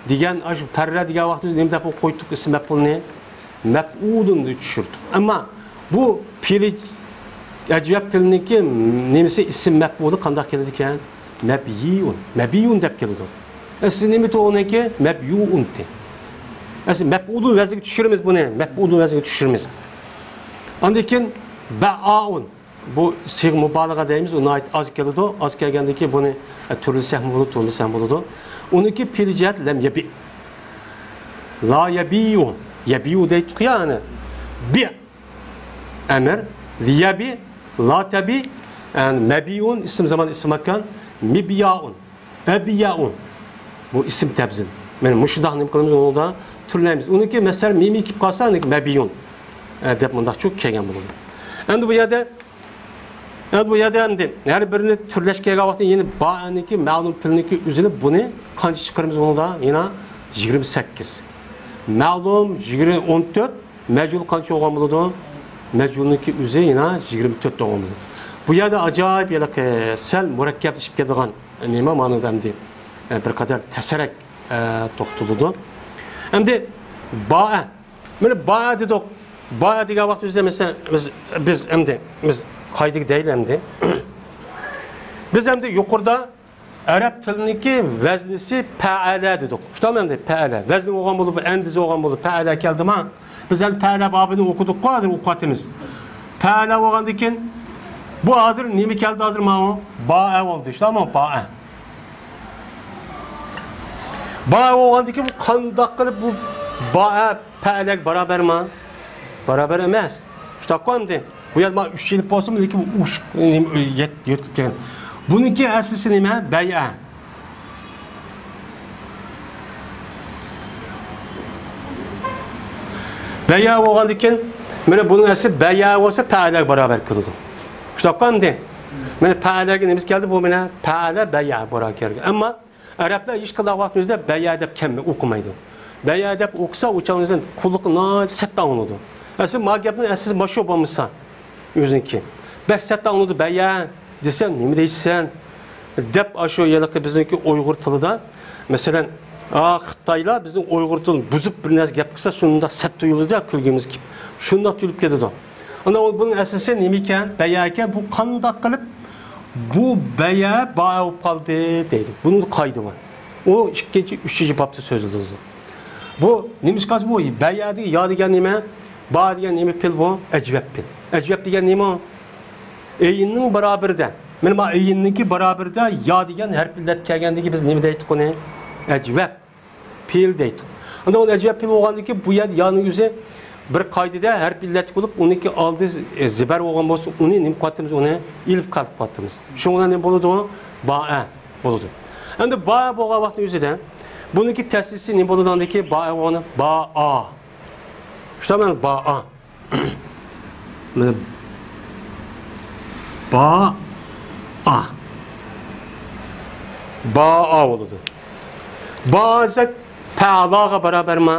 دېگەن، ئاشۇ پەررە دېگەن ۋاقىت يۈزىدە نېمە دەپ قويدۇق؟ ئىسىم مەپئۇلنى مەپئۇلۇن دەپ چۈشۈردۇق. ئەمما بۇ پېئىلى ئەجۋەپ پېئىلنىڭكى نېمىسى، ئىسىم مەپئۇلى قانداق كېلىدىكەن؟ مەبيىئۇن. مەبيىئۇن دەپ كېلىدۇ. ئەسلى نېمە ئۇنىڭكى؟ مەبيۇئۇنتى. ئەسلى مەپئۇلۇن ۋەزنىگە چۈشۈرىمىز بۇنى. مەپئۇلۇن ۋەزنىگە چۈشۈرىمىز. ئاندىن كېيىن بەئائۇن. بۇ سىغ مۇبالىغە دەيمىز، ئۇ ناھايىتى ئاز كېلىدۇ. ئاز كەلگەندىن كېيىن بۇنى، ئە، تۈرلىسەكمۇ بولىدۇ، تۈرلىمىسەكمۇ بولىدۇ. ئۇنىڭكى پېئىلى جەھەت لەم يەبىئ. لا يەبىئۇ. يەبىئۇ دەيتتۇق يا، ئەنە. بىئ. ئەمىر. لىيەبىئ. لا تەبىئ. ئەنە، مەبىئۇن، ئىسىم زامان، ئىسىم ماكان. مىبيائۇن. ئەبيەئۇن. بۇ ئىسىم تەبزىن. مانا مۇشۇنداق نېمە قىلىمىز، ئۇنىڭدا تۈرلەيمىز. ئۇنىڭكى مەسىلەن مىمى كېلىپ قالسا، ئۇنىڭكى مەبىئۇن، ئە، دەپ مۇنداقچۇ كەلگەن بولىدۇ. ئەمدى بۇ يەردە، ئەمدى بۇ يەردە ئەمدى ھەر بىرىنى تۈرلەش كەلگەن ۋاقىتتا يەنە بائەنىڭكى مەلۇم پېئىلنىڭكى ئۆزىنى بۇنى قانچە چىقىرىمىز ئۇنىڭدا؟ يەنە يىگىرمە سەككىز. مەلۇم يىگىرمە، ئون تۆت، مەجھۇل قانچە بولغان بولىدۇ؟ مەجھۇلنىڭكى ئۆزى يەنە يىگىرمە تۆت بولغان بولىدۇ. بۇ يەردە ئاجايىپ ھېلىقى سەل مۇرەككەپلىشىپ كېتىدىغان نېمە مانىدا ئەمدى، ئە، بىر قەدەر تەسرەك، ئە، توختىلىدۇ. ئەمدى بائە. مانا بائە دېدۇق. بائە دېگەن ۋاقىت ئۆزىدە مەسىلەن بىز، بىز ئەمدى، بىز قايدىگە دەيلى ئەمدى. بىز ئەمدى يۇقىرىدا ئەرەب تىلىنىڭكى ۋەزنىسى پەئەلە دېدۇق. شۇنداقمۇ ئەمدى؟ پەئەلە. ۋەزن بولغان بولىدۇ، ئەندىزە بولغان بولىدۇ. پەئەلە كەلدىما؟ بىز ھەم پەئەلە بابىنى ئوقۇدۇققۇ، ھازىر ئوقۇۋاتىمىز. پەئەلە بولغاندىن كېيىن، بۇ ھازىر نېمە كەلدى ھازىر ماۋۇ؟ بائە بولدى. شۇنداقمۇ؟ بائە. بائە بولغاندىن كېيىن بۇ قانداق قىلىپ بۇ بائە پەئەلەگە بارابەرما؟ بارابەر ئەمەس. شۇنداققۇ ئەمدى؟ بۇ يەردە مانا ئۈچ ئېلىپ بولسىمۇ، لېكىن بۇ ئۇچ نېمە، يەت-، يۆتكىلىپ كەلگەن. بۇنىڭكى ئەسلىسى نېمە؟ بەيئە. بەيە بولغاندىكىن، مانا بۇنىڭ ئەسلى بەيە بولسا، پەئەلەگە باراۋەر كېلىدۇ. شۇنداققۇ ئەمدى؟ مانا پەئەلەگە نېمىسى كەلدى؟ بۇ مانا پەئەلە بەيە باراۋەر كەلگەن. ئەمما ئەرەبلەر ھېچقانداق ۋاقىتنىڭ ئۆزىدە بەيە دەپ كەلمەي ئوقۇمايدۇ. بەيە دەپ ئوقۇسا، ئۇ چاغنىڭ ئۆزىدە قۇلىقى ناھايىتى سەت ئاڭلىنىدۇ. ئەسلى ما گەپنىڭ ئەسلى ماشۇ بولمىسا، ئۆزىنىڭكى. بەك سەت ئاڭلىنىدۇ، بەيە دېسە، نېمە دەيسەن؟ دەپ، ئاشۇ ھېلىقى بىزنىڭكى ئۇيغۇر تىلىدا، مەسىلەن، ئا، خىتايلار بىزنىڭ ئۇيغۇر تىلىنى بۇزۇپ بىر نەرسە گەپ قىلسا، شۇنداق سەت تۇيۇلىدۇ، كۈلگۈمىز كېلىپ. شۇنداق تۇيۇلۇپ كېتىدۇ. ئانا ئۇ، بۇنىڭ ئەسلىسى نېمە ئىكەن؟ بەيە ئىكەن. بۇ قانداق قىلىپ بۇ بەيە بائە بولۇپ قالدى دەيدۇ. بۇنىڭ قائىدە بار. ئۇ ئىككىنچى، ئۈچىنچى بابتا سۆزلىنىدۇ. بۇ نېمىشقا بۇ بەيە دېگەن، يا دېگەن نېمە؟ با دېگەن نېمە پېئىل بۇ؟ ئەجۋەب پېئىل. ئەجۋەب دېگەن نېمە؟ ئەيننىڭ بارابىرىدە. مانا ما ئەيننىڭكى بارابىرىدە يا دېگەن ھەرپ ئىللەت كەلگەندىكى بىز نېمە دەيتتۇق ئۇنى؟ ئەجۋەب پېئىل دەيتتۇق. ئاندىن ئۇنى ئەجۋەب پېئىل بولغاندىكىن بۇ يەردە يانىڭ ئۆزى بىر قائىدىدە ھەرپ ئىللەتلىك بولۇپ، ئۇنىڭكى ئالدى، ئە، زېبەر بولغان بولسا، ئۇنى نېمە قىلىۋاتىمىز؟ ئۇنى ئېلىپ قالىپ قالىۋاتىمىز. شۇنىڭ بىلەن نېمە بولىدۇ؟ بائە بولىدۇ. ئەمدى بائە بولغان ۋاقىتنىڭ ئۆزىدە بۇنىڭكى تەسلىسى نېمە بولىدۇ؟ ئاندىكى بائە بولغاندا بائا. شۇنداق مەن بائا. مانا بائا. بائا بولىدۇ. بائا دېسەك، پەئلاغا باراۋەرمۇ؟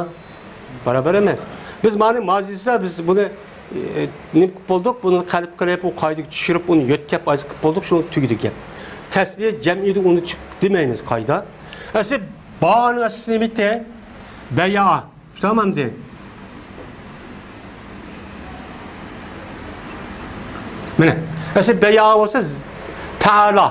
باراۋەر ئەمەس. بىز مانا مازى دېسە، بىز بۇنى، ئى، نېمە قىلىپ بولدۇق؟ بۇنى قەلب قىلىپ، ئۇ قائىدىگە چۈشۈرۈپ، ئۇنى يۆتكەپ، ئايزىق قىلىپ بولدۇق، شۇنىڭ تۈگىدى گەپ. تەسلىيە جەمئىيدە ئۇنى چىق-، دېمەيمىز قائىدە. ئەسلى بانىڭ ئەسلىسى نېمە ئىدى؟ بەيا. شۇنداقمۇ ئەمدى؟ مانا، ئەسلى بەيا بولسا، پەئلا،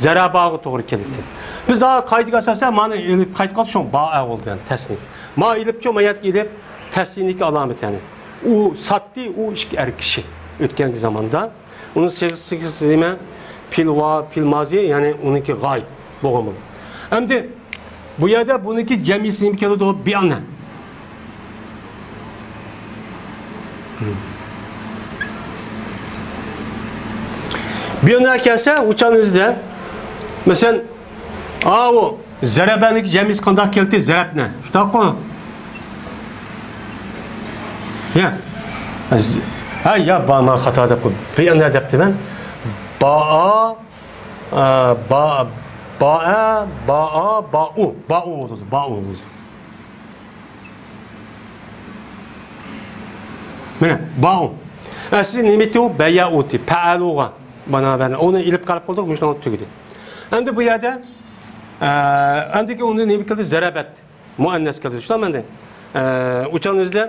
زەرەباغا توغرا كېلىدۇ. بىز ھا قائىدىگە ئاساسەن مانا ئېلىپ قايتقان شۇ بائە بولدى، يەنى تەسنىيە. ما ئېلىپچۇ، ما يەتكە ئېلىپ، تەسنىيىنىڭكى ئالامىتى، يەنى. ئۇ ساتتى، ئۇ ئىككى ئەر كىشى ئۆتكەنكى زاماندا. ئۇنىڭ سىغىسى، سىغىسى نېمە؟ پېئىل ۋا، پېئىل مازى، يەنى ئۇنىڭكى غايىب بولغان بولىدۇ. ئەمدى بۇ يەردە بۇنىڭكى جەمئىيسى نېمە كېلىدۇ؟ بىئنە. بىئنە كەلسە، ئۇچان ئۆزىدە، مەسىلەن، ئاۋۇ زەرەبەنىڭكى جەمئىيسى قانداق كەلدى؟ زەرەبنە. شۇنداققۇ؟ يا. ز-، ھە، يا، با-، مەن خاتا دەپ قويدۇم. بىئنە دەپتىمەن. بائا، ئا، با-، بائە، بائا، بائۇ. بائۇ بولىدۇ، بائۇ بولىدۇ. مانا، بائۇ. ئەسلى نېمىتى ئۇ؟ بەيئۇتى. پەئەلۇغا باراۋەر. ئۇنى ئېلىپ قالىپ قالدۇق، مۇشۇنىڭ تۈگىدى. ئەمدى بۇ يەردە، ئە، ئەمدىكى ئۇنى نېمە كەلدى؟ زەرەبەت. مۇئەننەس كەلدى. شۇنداق ئەمدى. ئە، ئۇچان ئۆزىدە،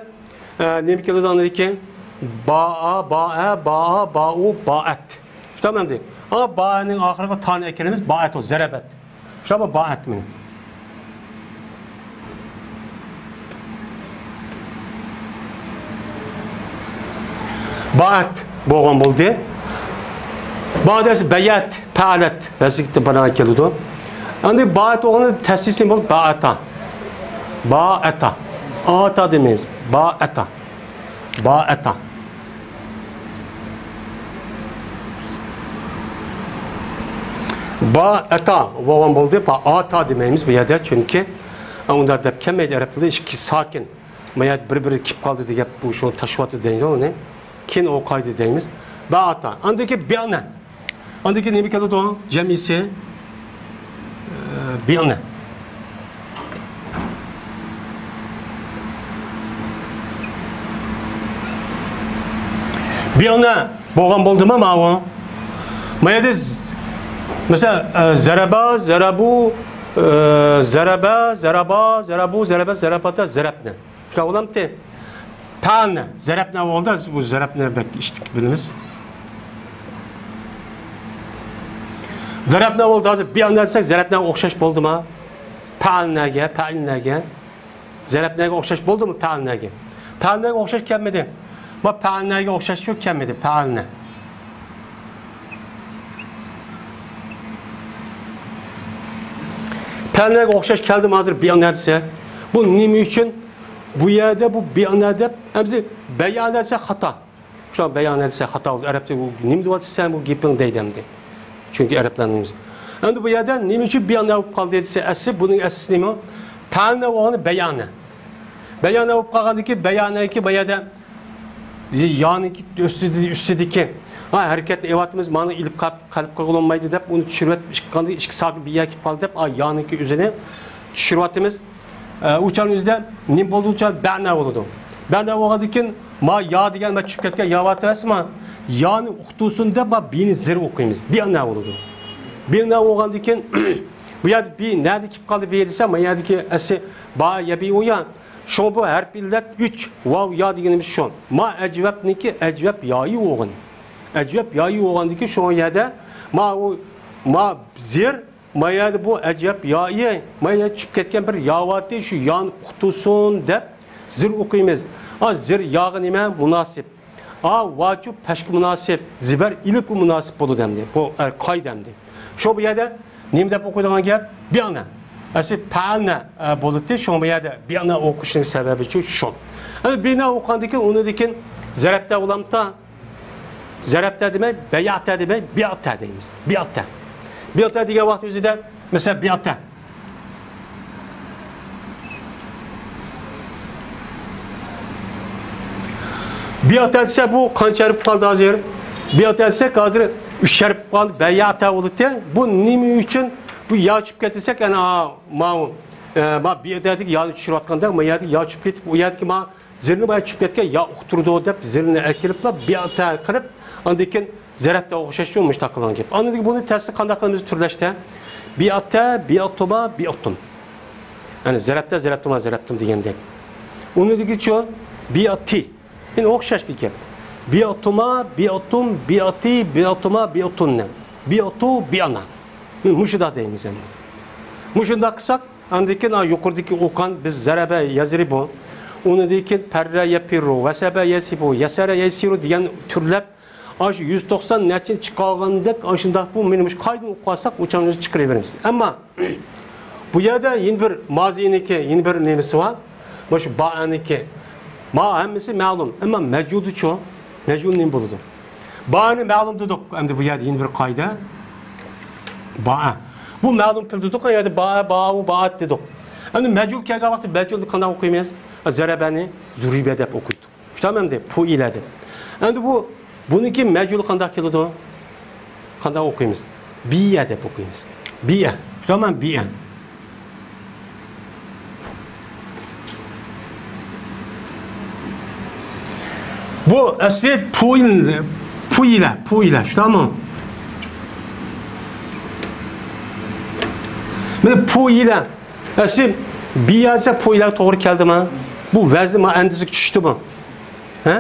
ئە، نېمە كېلىدۇ ئاندىن كېيىن؟ بائا، بائە، بائا، بائۇ، بائەت. شۇنداق ئەمدى. ئا، بائەنىڭ ئاخىرىغا تانى ئەكىلىمىز، بائەت ئۇ، زەرەبەت. شۇنداقمۇ؟ بائەت مانا. بائەت بولغان بولدى. با دېسە بەيەت، پەئەلەت، ۋەزىكتە بالاغا كېلىدۇ. ئەمدى بائەت بولغاندا تەسلىسى بولۇپ بائەتا. بائەتا. ئاتا دېمەيمىز. بائەتا. بائەتا. بائەتا بولغان بولدى. با-، ئاتا دېمەيمىز بۇ يەردە، چۈنكى ئۇنداق دەپ كەلمەيدۇ ئەرەب تىلىدا، ئىككى ساكىن. ما يەردە بىر-بىرى كېلىپ قالدى دېگەن گەپ، بۇ شۇ تاشۋاتى دەيدۇ ئۇنى. كېيىن ئۇ قايدا دەيمىز. بائەتا. ئاندىن كېيىن بىئنە. ئاندىن كېيىن نېمە كېلىدۇ؟ جەمئىيسى، ئە، بىئنە. بىئنە بولغان بولدىمۇ ماۋۇ؟ ما يەردە ز-، مەسىلەن، ئە، زەرەبا، زەرەبۇ، ئە، زەرەبە، زەرەبا، زەرەبۇ، زەرەبە، زەرەباتا، زەرەبنە. شۇنداق بولامتى؟ پەئەلنە. زەرەبنە بولدى، بۇ زەرەبنە بەك ئىشتىك بىلىمىز. زەرەبنە بولدى، ھازىر بىئنە دېسەك، زەرەبنەگە ئوخشاش بولدىما؟ پەئەلنەگە، پەئەلنەگە. زەرەبنەگە ئوخشاش بولدىمۇ پەئەلنەگە؟ پەئەلنەگە ئوخشاش كەلمىدى. ما پەئەلنەگە ئوخشاشچۇ كەلمىدى، پەئەلنە. پەئەلنەگە ئوخشاش كەلدىمۇ ھازىر بىئنە دېسە؟ بۇ نېمە ئۈچۈن؟ بۇ يەردە بۇ بىئنە دەپ، ئەمدى بەيئانە دېسە خاتا. شۇ بەيئانە دېسە خاتا بولدى. ئەرەبتە بۇ نېمە دەۋاتىسەن بۇ گېپىڭ دەيدۇ ئەمدى. چۈنكى ئەرەبلەرنىڭ ئۆزى. ئەمدى بۇ يەردە نېمە ئۈچۈن بىئنە بولۇپ قالدى دېسە، ئەسلى بۇنىڭ ئەسلىسى نېمە؟ پەئەلنە بولغىنى بەيئانە. بەيانە بولۇپ قالغاندىكىن، بەيانەكى بۇ يەردە يانىكى ئۈستىدە، ئۈستىدىكى، ھا، ھەرىكەتنى ئېلىۋاتىمىز، مانا ئېلىپ قاپ-، قېلىپقا بولمايدۇ دەپ، ئۇنى چۈشۈرۈۋەتكەندىن ئىككى ساكىن بىيە كېلىپ قالدى دەپ، ئا، يانىكى ئۆزىنى چۈشۈرۈۋاتىمىز. ئە، ئۇچان ئۆزىدە نېمە بولدى؟ ئۇچان بەنە بولىدۇ. بەنە بولغاندىكىن، ما يا دېگەن، ما چۈشۈپ كەتكەن يا بار ئەمەسمۇ؟ يانى ئۇقتۇرسۇن دەپ، ما بىنى زىر ئوقۇيمىز. بىئنە بولىدۇ. بىئنە بولغاندىكىن، بۇ يەردە بى نەدە كېلىپ قالدى بى دېسە، ما يەردىكى ئەسلى با يەبىئۇ يا. شۇڭا بۇ ھەرپ ئىللەت ئۈچ، ۋاۋ يا دېگىنىمىز شۇ. ما ئەجۋەبنىكى ئەجۋەب يايى بولغىنى. ئەجۋەب يايى بولغاندىكىن شۇ يەردە ما ئۇ، ما زىر، ما يەردە بۇ ئەجۋەب يايى، ما يەردە چۈشۈپ كەتكەن بىر يا بارتى، شۇ يانى ئۇقتۇرسۇن دەپ زىر ئوقۇيمىز. ئا، زىر ياغا نېمە؟ مۇناسىپ. ئا، ۋاچۇ پەشكە مۇناسىپ، زىبەر ئېلىپكە مۇناسىپ بولىدۇ ئەمدى. بۇ، ئە، قايدا ئەمدى. شۇ بۇ يەردە نېمە دەپ ئوقۇيدىغان گەپ؟ بىئنە. ئەسلى پەئەلنە، ئە، بولاتتى. شۇڭا بۇ يەردە بىئنە ئوقۇشنىڭ سەۋەبى شۇ، شۇ. ئەمدى بىئنە ئوقۇغاندىن كېيىن، ئۇنىڭدىن كېيىن زەرەپتە بولامتا؟ زەرەپتە دېمەي، بەيئەتە دېمەي، بىئەتە دەيمىز. بىئەتە. بىئەتە دېگەن ۋاقىت ئۆزىدە، مەسىلەن، بىئەتە. بىئەتە دېسە، بۇ قانچە ھەرپ قالدى ھازىر؟ بىئەتە دېسەك، ھازىر ئۈچ ھەرپ قالدى، بەيئەتە بولدى. بۇ نېمە ئۈچۈن؟ بۇ يا چۈشۈپ كەتسەك، ئەنە، ماۋۇ، ئە، ما بىئەتەدىكى يانى چۈشۈرۈۋاتقاندا، ما يەردىكى يا چۈشۈپ كېتىپ، ئۇ يەردىكى ما زىرنى بايا چۈشۈپ كەتكەن يا ئۇقتۇرىدۇ دەپ، زىرنى ئەكىرىپلا بىئەتە قىلىپ، ئاندىن كېيىن زەرەپتە ئوخشاش شۇ مۇشتاق قىلغان گەپ. ئاندىن بۇنى تەسلىق قانداق قىلىمىز تۈرلەشتە؟ بىئەتە، بىئەتۇما، بىئەتۇم. يەنى زەرەپتە، زەرەپتۇما، زەرەپتۇم دېگەندەك. ئۇنىڭدىكىچۇ؟ بىئەتى. يەنە ئوخشاش بىر گەپ. بىئەتۇما، بىئەتۇم، بىئەتى، بىئەتۇما، بىئەتۇننە. بىئەتۇ، بىئەنا. مۇشۇنداق دەيمىز ئەمدى. مۇشۇنداق قىلساق، ئاندىن كېيىن، ھا، يۇقىرىدىكى ئوقۇغان بىز زەرەبە يەزرى بۇ. ئۇنىڭدىن كېيىن پەررە يەپىررۇ، ۋەسەبە يەسىبۇ، يەسەرە يەسىرۇ دېگەن تۈرلەپ، ئاشۇ يۈز توقسان نەچچىنى چىقارغاندەك، ئاشۇنداق بۇ مېنى مۇشۇ قايدىن ئوقۇۋالساق، ئۇچان ئۆزى چىقىرىۋېرىمىز. ئەمما بۇ يەردە يەنە بىر مازىنىڭكى، يەنە بىر نېمىسى بار. مۇشۇ بائەنىڭكى. ما ھەممىسى مەلۇم. ئەمما مەجھۇلدىچۇ؟ مەجھۇل نېمە بولىدۇ؟ بائەنى مەلۇم دېدۇق. ئەمدى بۇ يەردە يەنە بىر قائىدە. بائە. بۇ مەلۇم قىل دېدۇق، ئۇ يەردە بائە، بائۇ، بائەت دېدۇق. ئەمدى مەجھۇل كەلگەن ۋاقىتتا مەجھۇلنى قانداق ئوقۇيمىز؟ زەرەبەنى زۇرىبە دەپ ئوقۇيدۇ. شۇنداقمۇ ئەمدى؟ پۇئىلە دەپ. ئەمدى بۇ، بۇنىڭكى مەجھۇلى قانداق كېلىدۇ؟ قانداق ئوقۇيمىز؟ بىئە دەپ ئوقۇيمىز. بىئە. شۇنداقمۇ؟ بىئە. بۇ ئەسلى پۇئىل، پۇئىلە، پۇئىلە، شۇنداقمۇ؟ مانا پۇئىلە. ئەسلى بىئە دېسە پۇئىلەگە توغرا كەلدىما؟ بۇ ۋەزنى ما ئەندىزىگە چۈشتىمۇ؟ ھە؟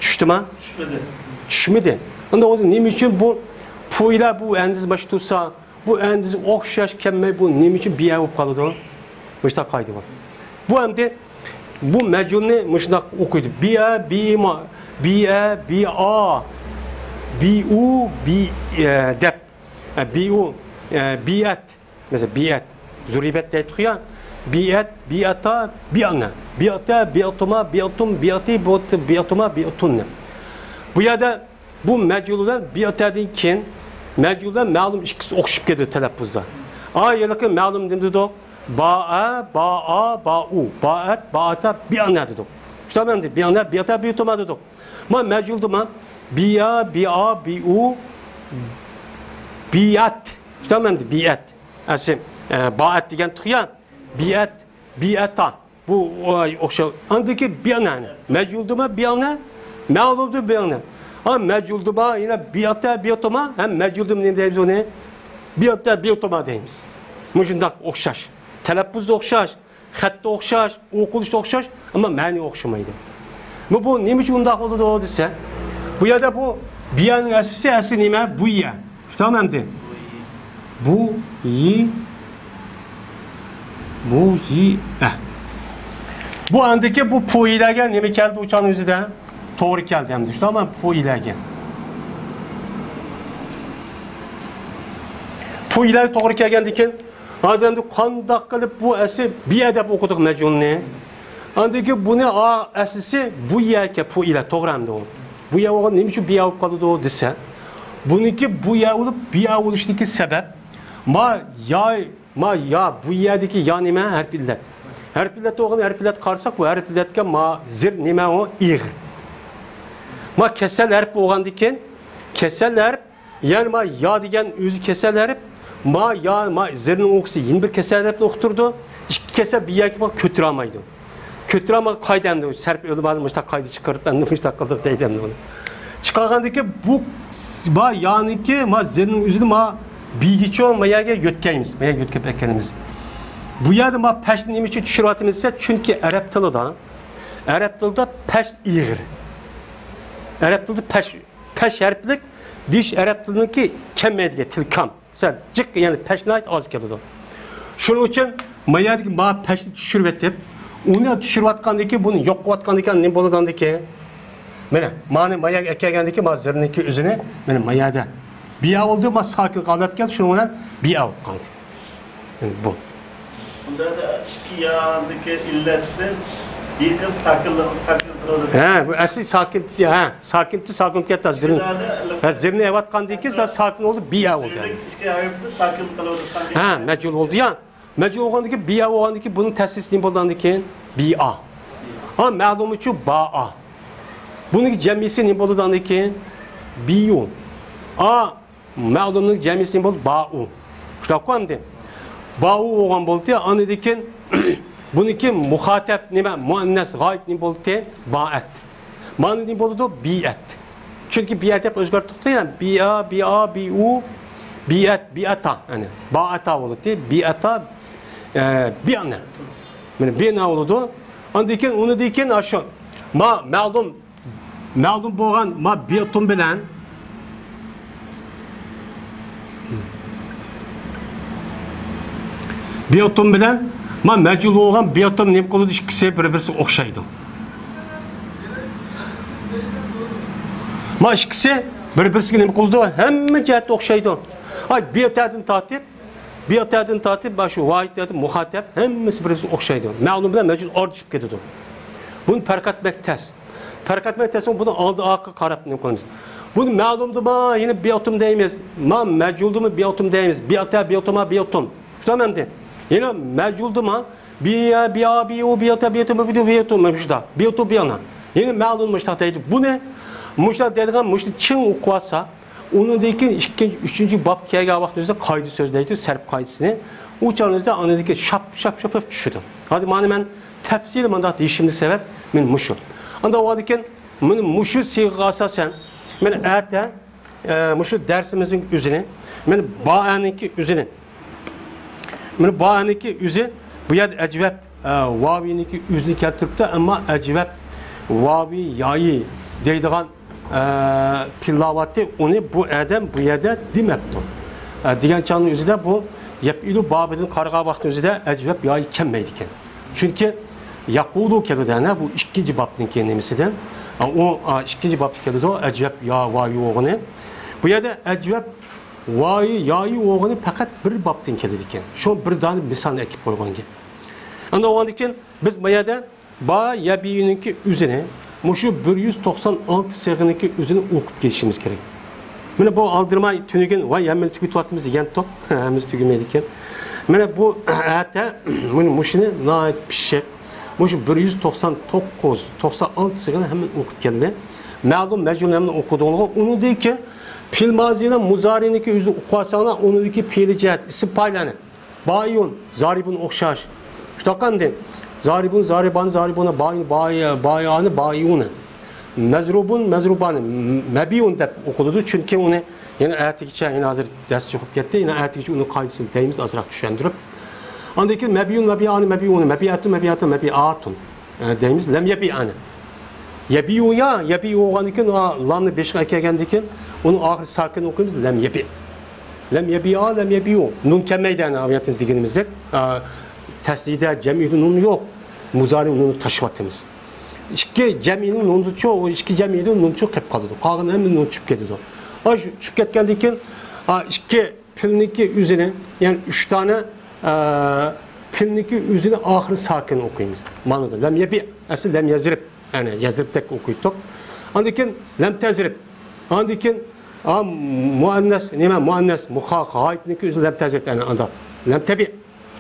چۈشتىما؟ چۈشمىدى. چۈشمىدى. ئۇندا ئۇ نېمە ئۈچۈن بۇ پۇئىلە بۇ ئەندىزە باش تۇرسا، بۇ ئەندىزە ئوخشاش كەلمەي، بۇ نېمە ئۈچۈن بىئە بولۇپ قالىدۇ؟ مۇشۇنداق قائىدە بار. بۇ ئەمدى بۇ مەجھۇلنى مۇشۇنداق ئوقۇيدۇ. بىئە، بىئىما، بىئە، بىئا، بىئۇ، بىئە دەپ. ئە، بىئۇ، ئە، بىئەت. مەسىلەن، بىئەت. زۇرىبەت دەيدۇ يا. بىئەت، بىئەتا، بىئەنە. بىئەتە، بىئەتۇما، بىئەتۇم، بىئەتى، بىئەت-، بىئەتۇما، بىئەتۇننە. بۇ يەردە بۇ مەجھۇل بىلەن بىئەتەدىن كېيىن مەجھۇل بىلەن مەلۇم ئىككىسى ئوخشىشىپ كېتىدۇ تەلەپپۇزدا. ئا، ھېلىقى مەلۇم نېمە دېدۇق؟ بائە، بائا، بائۇ، بائەت، بائەتا، بىئەنە دېدۇق. شۇنداقمۇ ئەمدى؟ بىئەنە، بىئەتا، بىئەتۇما دېدۇق. ما مەجھۇلدىما؟ بىئە، بىئا، بىئۇ، بىئەت. شۇنداقمۇ ئەمدى؟ بىئەت. ئەسلى، ئە، بائەت دېگەن تۇغيان. بىئەت، بىئەتا. بۇ، ئوي، ئوخشاش. ئاندىكى بىئەنە. مەجھۇلدىما بىئەنە، مەلۇمدۇ بىئەنە. ھا، مەجھۇلدىما، يەنە بىئەتە، بىئەتۇما، ھەم مەجھۇلدىما نېمە دەيمىز ئۇنى؟ بىئەتە، بىئەتۇما دەيمىز. مۇشۇنداق ئوخشاش. تەلەپپۇزدا ئوخشاش، خەتتە ئوخشاش، ئوقۇلۇشتا ئوخشاش، ئەمما مەنە ئوخشىمايدۇ. بۇ، بۇ نېمە ئۈچۈن ئۇنداق بولىدۇ دېسە، بۇ يەردە بۇ بىئەنىڭ ئەسلىسى، ئەسلى نېمە؟ بۇيە. شۇنداقمۇ ئەمدى؟ بۇ يى، بۇ يى، ئە. بۇ ئاندىكى بۇ پۇئىلەگە نېمە كەلدى ئۇچان ئۆزىدە؟ توغرا كەلدى ئەمدى. شۇنداقمۇ؟ پۇئىلەگە. پۇئىلەگە توغرا كەلگەندىن كېيىن، ھازىر ئەمدى قانداق قىلىپ بۇ ئەسلى بىئە دەپ ئوقۇدۇق مەجھۇلنى؟ ئاندىن كېيىن بۇنى ئا-، ئەسلىسى بۇيەكەن، پۇئىلە، توغرا ئەمدى ئۇ. بۇيە بولغان نېمە ئۈچۈن بىئە بولۇپ قالىدۇ دېسە، بۇنىڭكى بۇيە بولۇپ، بىئە بولۇشىدىكى سەۋەب، ما يا، ما يا، بۇ يەردىكى يا نېمە؟ ھەرپى ئىللەت. ھەرپ ئىللەت بولغان، ھەرپ ئىللەتكە قارىساق، بۇ ھەرپ ئىللەتكە ما زىر نېمە ئۇ؟ ئېغىر. ما كېسەل ھەرپ بولغاندىكىن، كېسەل ھەرپ، يەنى ما يا دېگەن ئۆزى كېسەل ھەرپ، ما يا، ما زىرنىڭ ئوكسى يەنە بىر كېسەل ھەرپنى ئۇقتۇرىدۇ. ئىككى كېسەل بىر يەرگە بار كۆتۈرەلمەيدۇ. كۆتۈرەلمەي قايدا ئەمدى؟ سەرپ ئۆلىمادىن مۇشتاق قايدا چىقىرىپ، ئەمدى مۇشتاق قىلدۇق دەيدۇ ئەمدى بۇنى. چىقارغاندىكى بۇ، ما يانىكى، ما زىرنىڭ ئۆزىنى ما بىگىچۇ ما يەرگە يۆتكەيمىز، ما يەرگە يۆتكەپ ئەكەلىمىز. بۇ يەردە ما پەشنى نېمە ئۈچۈن چۈشۈرۈۋاتىمىز دېسە، چۈنكى ئەرەب تىلىدا، ئەرەب تىلىدا پەش ئېغىر. ئەرەب تىلىدا پەش، پەش ھەرپلىك دېيىش ئەرەب تىلىنىڭكى كەلمەيدىكەن، تىل كام. سەل جىق، يەنى پەش ناھايىتى ئاز كېلىدۇ. شۇنىڭ ئۈچۈن ما يەردىكى ما پەشنى چۈشۈرۈۋېتىپ، ئۇنى چۈشۈرۈۋاتقاندىكى، بۇنى يوق قىلىۋاتقاندىكى نېمە بولىدىكەن؟ مانا، مانى ما يەرگە ئەكەلگەندىكى ما زىرنىڭكى ئۆزىنى، مانا، ما يەردە بىئا بولدى، ما ساكىن ھالەتكە كەلدى، شۇنىڭ بىلەن بىئا بولۇپ قالدى. يەنى بۇ. ئۇندا ئىككى ياندىكى ئىللەتنى يېقىپ ساكىنلىق، ساكىن قىلىدۇ. ھە، بۇ ئەسلى ساكىن، ھە، ساكىنتى ساكىن كەتتى، زىرنى. ھە، زىرنى ئەۋەتقاندىكى زا-، ساكىن بولدى، بىئا بولدى. زىرنىڭ ئىككى ھەرپنى ساكىن قىلىۋاتقان. ھە، مەجھۇل بولدى يا. مەجھۇل بولغاندىكى بىئا بولغاندىكى بۇنىڭ تەسلىسى نېمە بولغاندىكىن؟ بىئا. ھا، مەلۇم ئۈچۈن بائا. بۇنىڭ جەمئىسى نېمە بولىدىكىن؟ بىئۇ. ئا، مەلۇمنىڭ جەمئىسى نېمە بولدى؟ بائۇ. شۇنداققۇ ئەمدى؟ بائۇ بولغان بولدى. ئاندىن كېيىن بۇنىڭكى مۇخاتەب نېمە؟ مۇئەننەس غائىب نېمە بولدى؟ بائەت. مانا نېمە بولىدۇ؟ بىئەت. چۈنكى بىئەت دەپ ئۆزگەرتتۇق يا. بىئا، بىئا، بىئۇ، بىئەت، بىئەتا. يەنى بائەتا بولىدۇ. بىئەتا، ئە، بىئنا. مانا بىئنا بولىدۇ. ئاندىن كېيىن، ئۇنىڭدىن كېيىن، ئاشۇ ما مەلۇم مەلۇم بولغان ما بىئتۇم بىلەن، بىئتۇم بىلەن ما مەجھۇل بولغان بىئتۇم نېمە قىلىدۇ؟ ئىككىسى بىر-بىرسىگە ئوخشايدۇ. ما ئىككىسى بىر-بىرسىگە نېمە قىلىدۇ؟ ھەممە جەھەتتە ئوخشايدۇ. ئاي، بىئتادىن تارتىپ، بىئتادىن تارتىپ، مانا شۇ ۋاھىدتىن مۇخاتەب، ھەممىسى بىر-بىرسىگە ئوخشايدۇ. مەلۇم بىلەن مەجھۇل ئارىلىشىپ كېتىدۇ. بۇنى پەرق ئەتمەك تەس. پەرق ئەتمەك تەسمۇ بۇنى ئالدى ئارقىغا قاراپ نېمە قىلىمىز؟ بۇنى مەلۇمدىما يەنە بىئتۇم دەيمىز، ما مەجھۇلدىما بىئتۇم دەيمىز، بىئتا، بىئتۇما، بىئتۇم. شۇنداقمۇ ئەمدى؟ يەنە مەجھۇلدىما بىئا، بىئا، بىئۇ، بىئتا، بىئتۇما، بىئتۇ، بىئتۇ، مۇشۇنداق. بىئتۇ، بىئنا. يەنە مەلۇم مۇشۇنداق دەيدۇ. بۇنى مۇشۇنداق دەيدىغان، مۇشۇنى چىڭ ئوقۇۋالسا، ئۇنىڭدىن كېيىن ئىككىنچى، ئۈچىنچى بابقا كەلگەن ۋاقتىمىزدا قائىدە سۆزلەيدۇ، سەرپ قائىدىسىنى. ئۇ چاغىمىزدا ئاندىن كېيىن شاپ، شاپ، شاپ، شاپ چۈشىدۇ. ھازىر مانا مەن تەپسىلىي مۇنداق دېيىشىمنىڭ سەۋەب مېنىڭ مۇشۇ. ئاندىن ئۇندىن كېيىن مانا مۇشۇ سىيغىگە ئاساسەن، مانا ئەتە، ئە، مۇشۇ دەرسىمىزنىڭ ئۆزىنى، مانا بائەنىڭكى ئۆزىنى، مانا بائەنىڭكى ئۆزى بۇ يەردە ئەجۋەب، ئە، ۋاۋىنىڭكى ئۆزىنى كەلتۈرۈپتۇ، ئەمما ئەجۋەب ۋاۋى يايى دەيدىغان ئە، پىللاۋاتى ئۇنى بۇ ئادەم بۇ يەردە دېمەپتۇ. ئە، دېگەن چاغنىڭ ئۆزىدە بۇ يەپئىلۇ بابىدىن قارىغان ۋاقىتنىڭ ئۆزىدە ئەجۋەب يايى كەلمەيدىكەن. چۈنكى يەقۇلۇ كېلىدۇ، ئەنە بۇ ئىككىنچى بابنىڭكى نېمىسىدىن. ئە، ئۇ، ئە، ئىككىنچى بابتا كېلىدۇ، ئەجۋەب يا ۋايى ئوغۇنى. بۇ يەردە ئەجۋەب ۋايى يايى ئوغۇنى پەقەت بىر بابتىن كېلىدىكەن. شۇ بىر دانە مىسالنى ئەكىپ قويغان گەپ. ئەنە ئۇندىن كېيىن بىز بۇ يەردە با يەبىيۇنىڭكى ئۆزىنى، مۇشۇ بىر يۈز توقسان ئالتە سىيغىنىڭكى ئۆزىنى ئوقۇپ كېتىشىمىز كېرەك. مانا بۇ ئالدىرىماي تۈنۈگۈن ۋاي ھەممىنى تۈگىتىۋاتىمىز دېگەنتۇق. ھەممىسى تۈگىمەيدىكەن. مانا بۇ ئەتە، مانا مۇشۇنى ناھايىتى پىششىق، مۇشۇ بىر يۈز توقسان توققۇز، توقسان ئالتە سىيغىنى ھەممىنى ئوقۇپ كەلدى. مەلۇم مەجھۇلنى ھەممىنى ئوقۇدۇڭلار. ئۇنىڭدىن كېيىن پېئىل مازىي بىلەن مۇزارىنىڭكى ئۆزىنى ئوقۇۋالساڭلار، ئۇنىڭدىكى پېئىلى جەھەت، ئىسىم پائىللارنى. بائىئۇن، زارىبۇن ئوخشاش. شۇنداق ئەمدى. زارىبۇن، زارىبان، زارىبۇنا، بائىئۇن، بائىئا-، بائىئانى، بائىئۇنى. مەزرۇبۇن، مەزرۇبانى، م-، مەبىئۇن دەپ ئوقۇلىدۇ. چۈنكى ئۇنى يەنە ئەتىگىچە، يەنە ھازىر دەرس چىقىپ كەتتى. يەنە ئەتىگىچە ئۇنىڭ قائىدىسىنى دەيمىز، ئازراق چۈشەندۈرۈپ. ئاندىن كېيىن مەبىئۇن، مەبىئانى، مەبىئۇنى، مەبىئەتۇن، مەبىئاتۇن، مەبىئاتۇن. ئە، دەيمىز، لەم يەبىئانى. يەبىئۇ يا، يەبىئۇ بولغاندىن كېيىن، ئا، لامنى بېشىغا ئەكەلگەندىن كېيىن، ئۇنىڭ ئاخىرى ساكىن ئوقۇيمىز، لەم يەبىئ. لەم يەبىئا، لەم يەبىئۇ. نۇن كەلمەيدۇ، ئەنە، ئاۋۋالتىن دېگىنىمىزدەك. ئا، تەسنىيىدە، جەمئىيدە نۇن يوق. مۇزارىئ نۇننى تاشلىۋاتىمىز. ئىككى جەمئىينىڭ نۇنىدىچۇ، ئۇ ئىككى جەمئىيدە نۇنچۇ قېلىپ قالىدۇ. قالغان ھەممە نۇن چۈشۈپ كېتىدۇ. ئا، شۇ چۈشۈپ كەتكەندىن كېيىن، ئا، ئىككى پېئىلنىڭكى ئۆزىنى، يەنى ئۈچ دانە، ئە، پېئىلنىڭكى ئۆزىنى ئاخىرى ساكىن ئوقۇيمىز. مانىدا لەم يەبىئ، ئەسلى لەم يەزرىب، يەنى يەزرىبتەك ئوقۇيتتۇق. ئاندىن كېيىن لەم تەزرىب. ئاندىن كېيىن، ئا، مۇئەننەس، نېمە، مۇئەننەس، مۇخا-، غائىبنىڭكى ئۆزى لەم تەزرىب، يەنى ئانداق. لەم تەبىئ.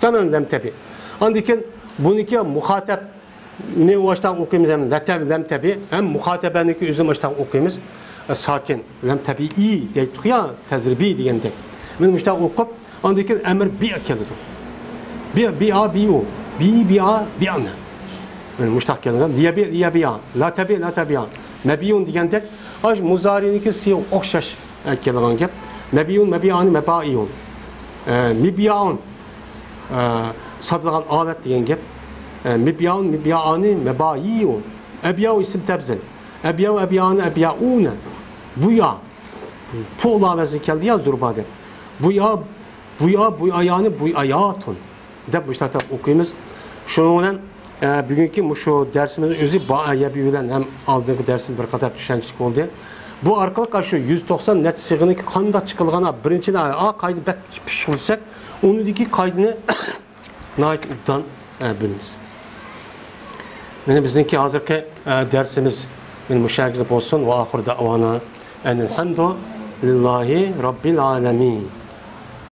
تامام لەم تەبىئ. ئاندىن كېيىن بۇنىڭكى مۇخاتەبنى ئاشتاق ئوقۇيمىز، ھەم لەتەب، لەم تەبىئىي، ھەم مۇخاتەبەنىڭكى ئۆزىنى ئاشتاق ئوقۇيمىز. ساكىن، لەم تەبىئىي دەيتتۇق يا، تەجرىبىي دېگەندەك. مانا مۇشتاق ئوقۇپ، ئاندىن كېيىن ئەمر بىئ كېلىدۇ. بىئ، بىئا، بىئۇ، بىئى، بىئا، بىئانە. مانا مۇشتاق كەلگەن. لىيەبىئ، لىيەبىئا، لاتەبىئ، لاتەبىئا، مەبىئۇن دېگەندەك، ئاش مۇزارىنىڭكى سىيغا ئوخشاش، ئە، كېلىدىغان گەپ. مەبىئۇن، مەبىئانى، مەبائىئۇن. ئە، مىبيائۇن. ئە، ساتىدىغان ئالەت دېگەن گەپ. ئە، مىبيائۇن، مىبيائانى، مەبائىئۇ. ئەبيائۇ ئىسىم تەبزىل. ئەبيائۇ، ئەبيائانى، ئەبيائۇنە. بۇيا. پۇئلا ۋەزنى كەلدى يا، زۇربا دەپ. بۇيا، بۇيا، بۇيايانى، بۇياياتۇن دەپ مۇشۇنداق ئوقۇيمىز. شۇنىڭ بىلەن، ئە، بۈگۈنكى مۇشۇ دەرسىمىزنىڭ ئۆزى بائەيەبى بىلەن ھەم ئالدىنقى دەرسنىڭ بىر قاتار چۈشەنچىلىك بولدى. بۇ ئارقىلىق شۇ يۈز توقسان نەچچە سىيغىنىڭكى قانداق چىقىلغان بىرىنچى قايدا بەك پىششىق بىلسەك، ئۇنىڭدىكى قايدىنى ناھايىتى ئوبدان، ئە، بىلىمىز. مانا بىزنىڭكى ھازىرقى، ئە، دەرسىمىز مانا مۇشۇ يەرگىلا بولسۇن. ۋە ئاخىر دەئۋانا ئەنىل ھەمدۇ لىللاھى راببىل ئالەمىن.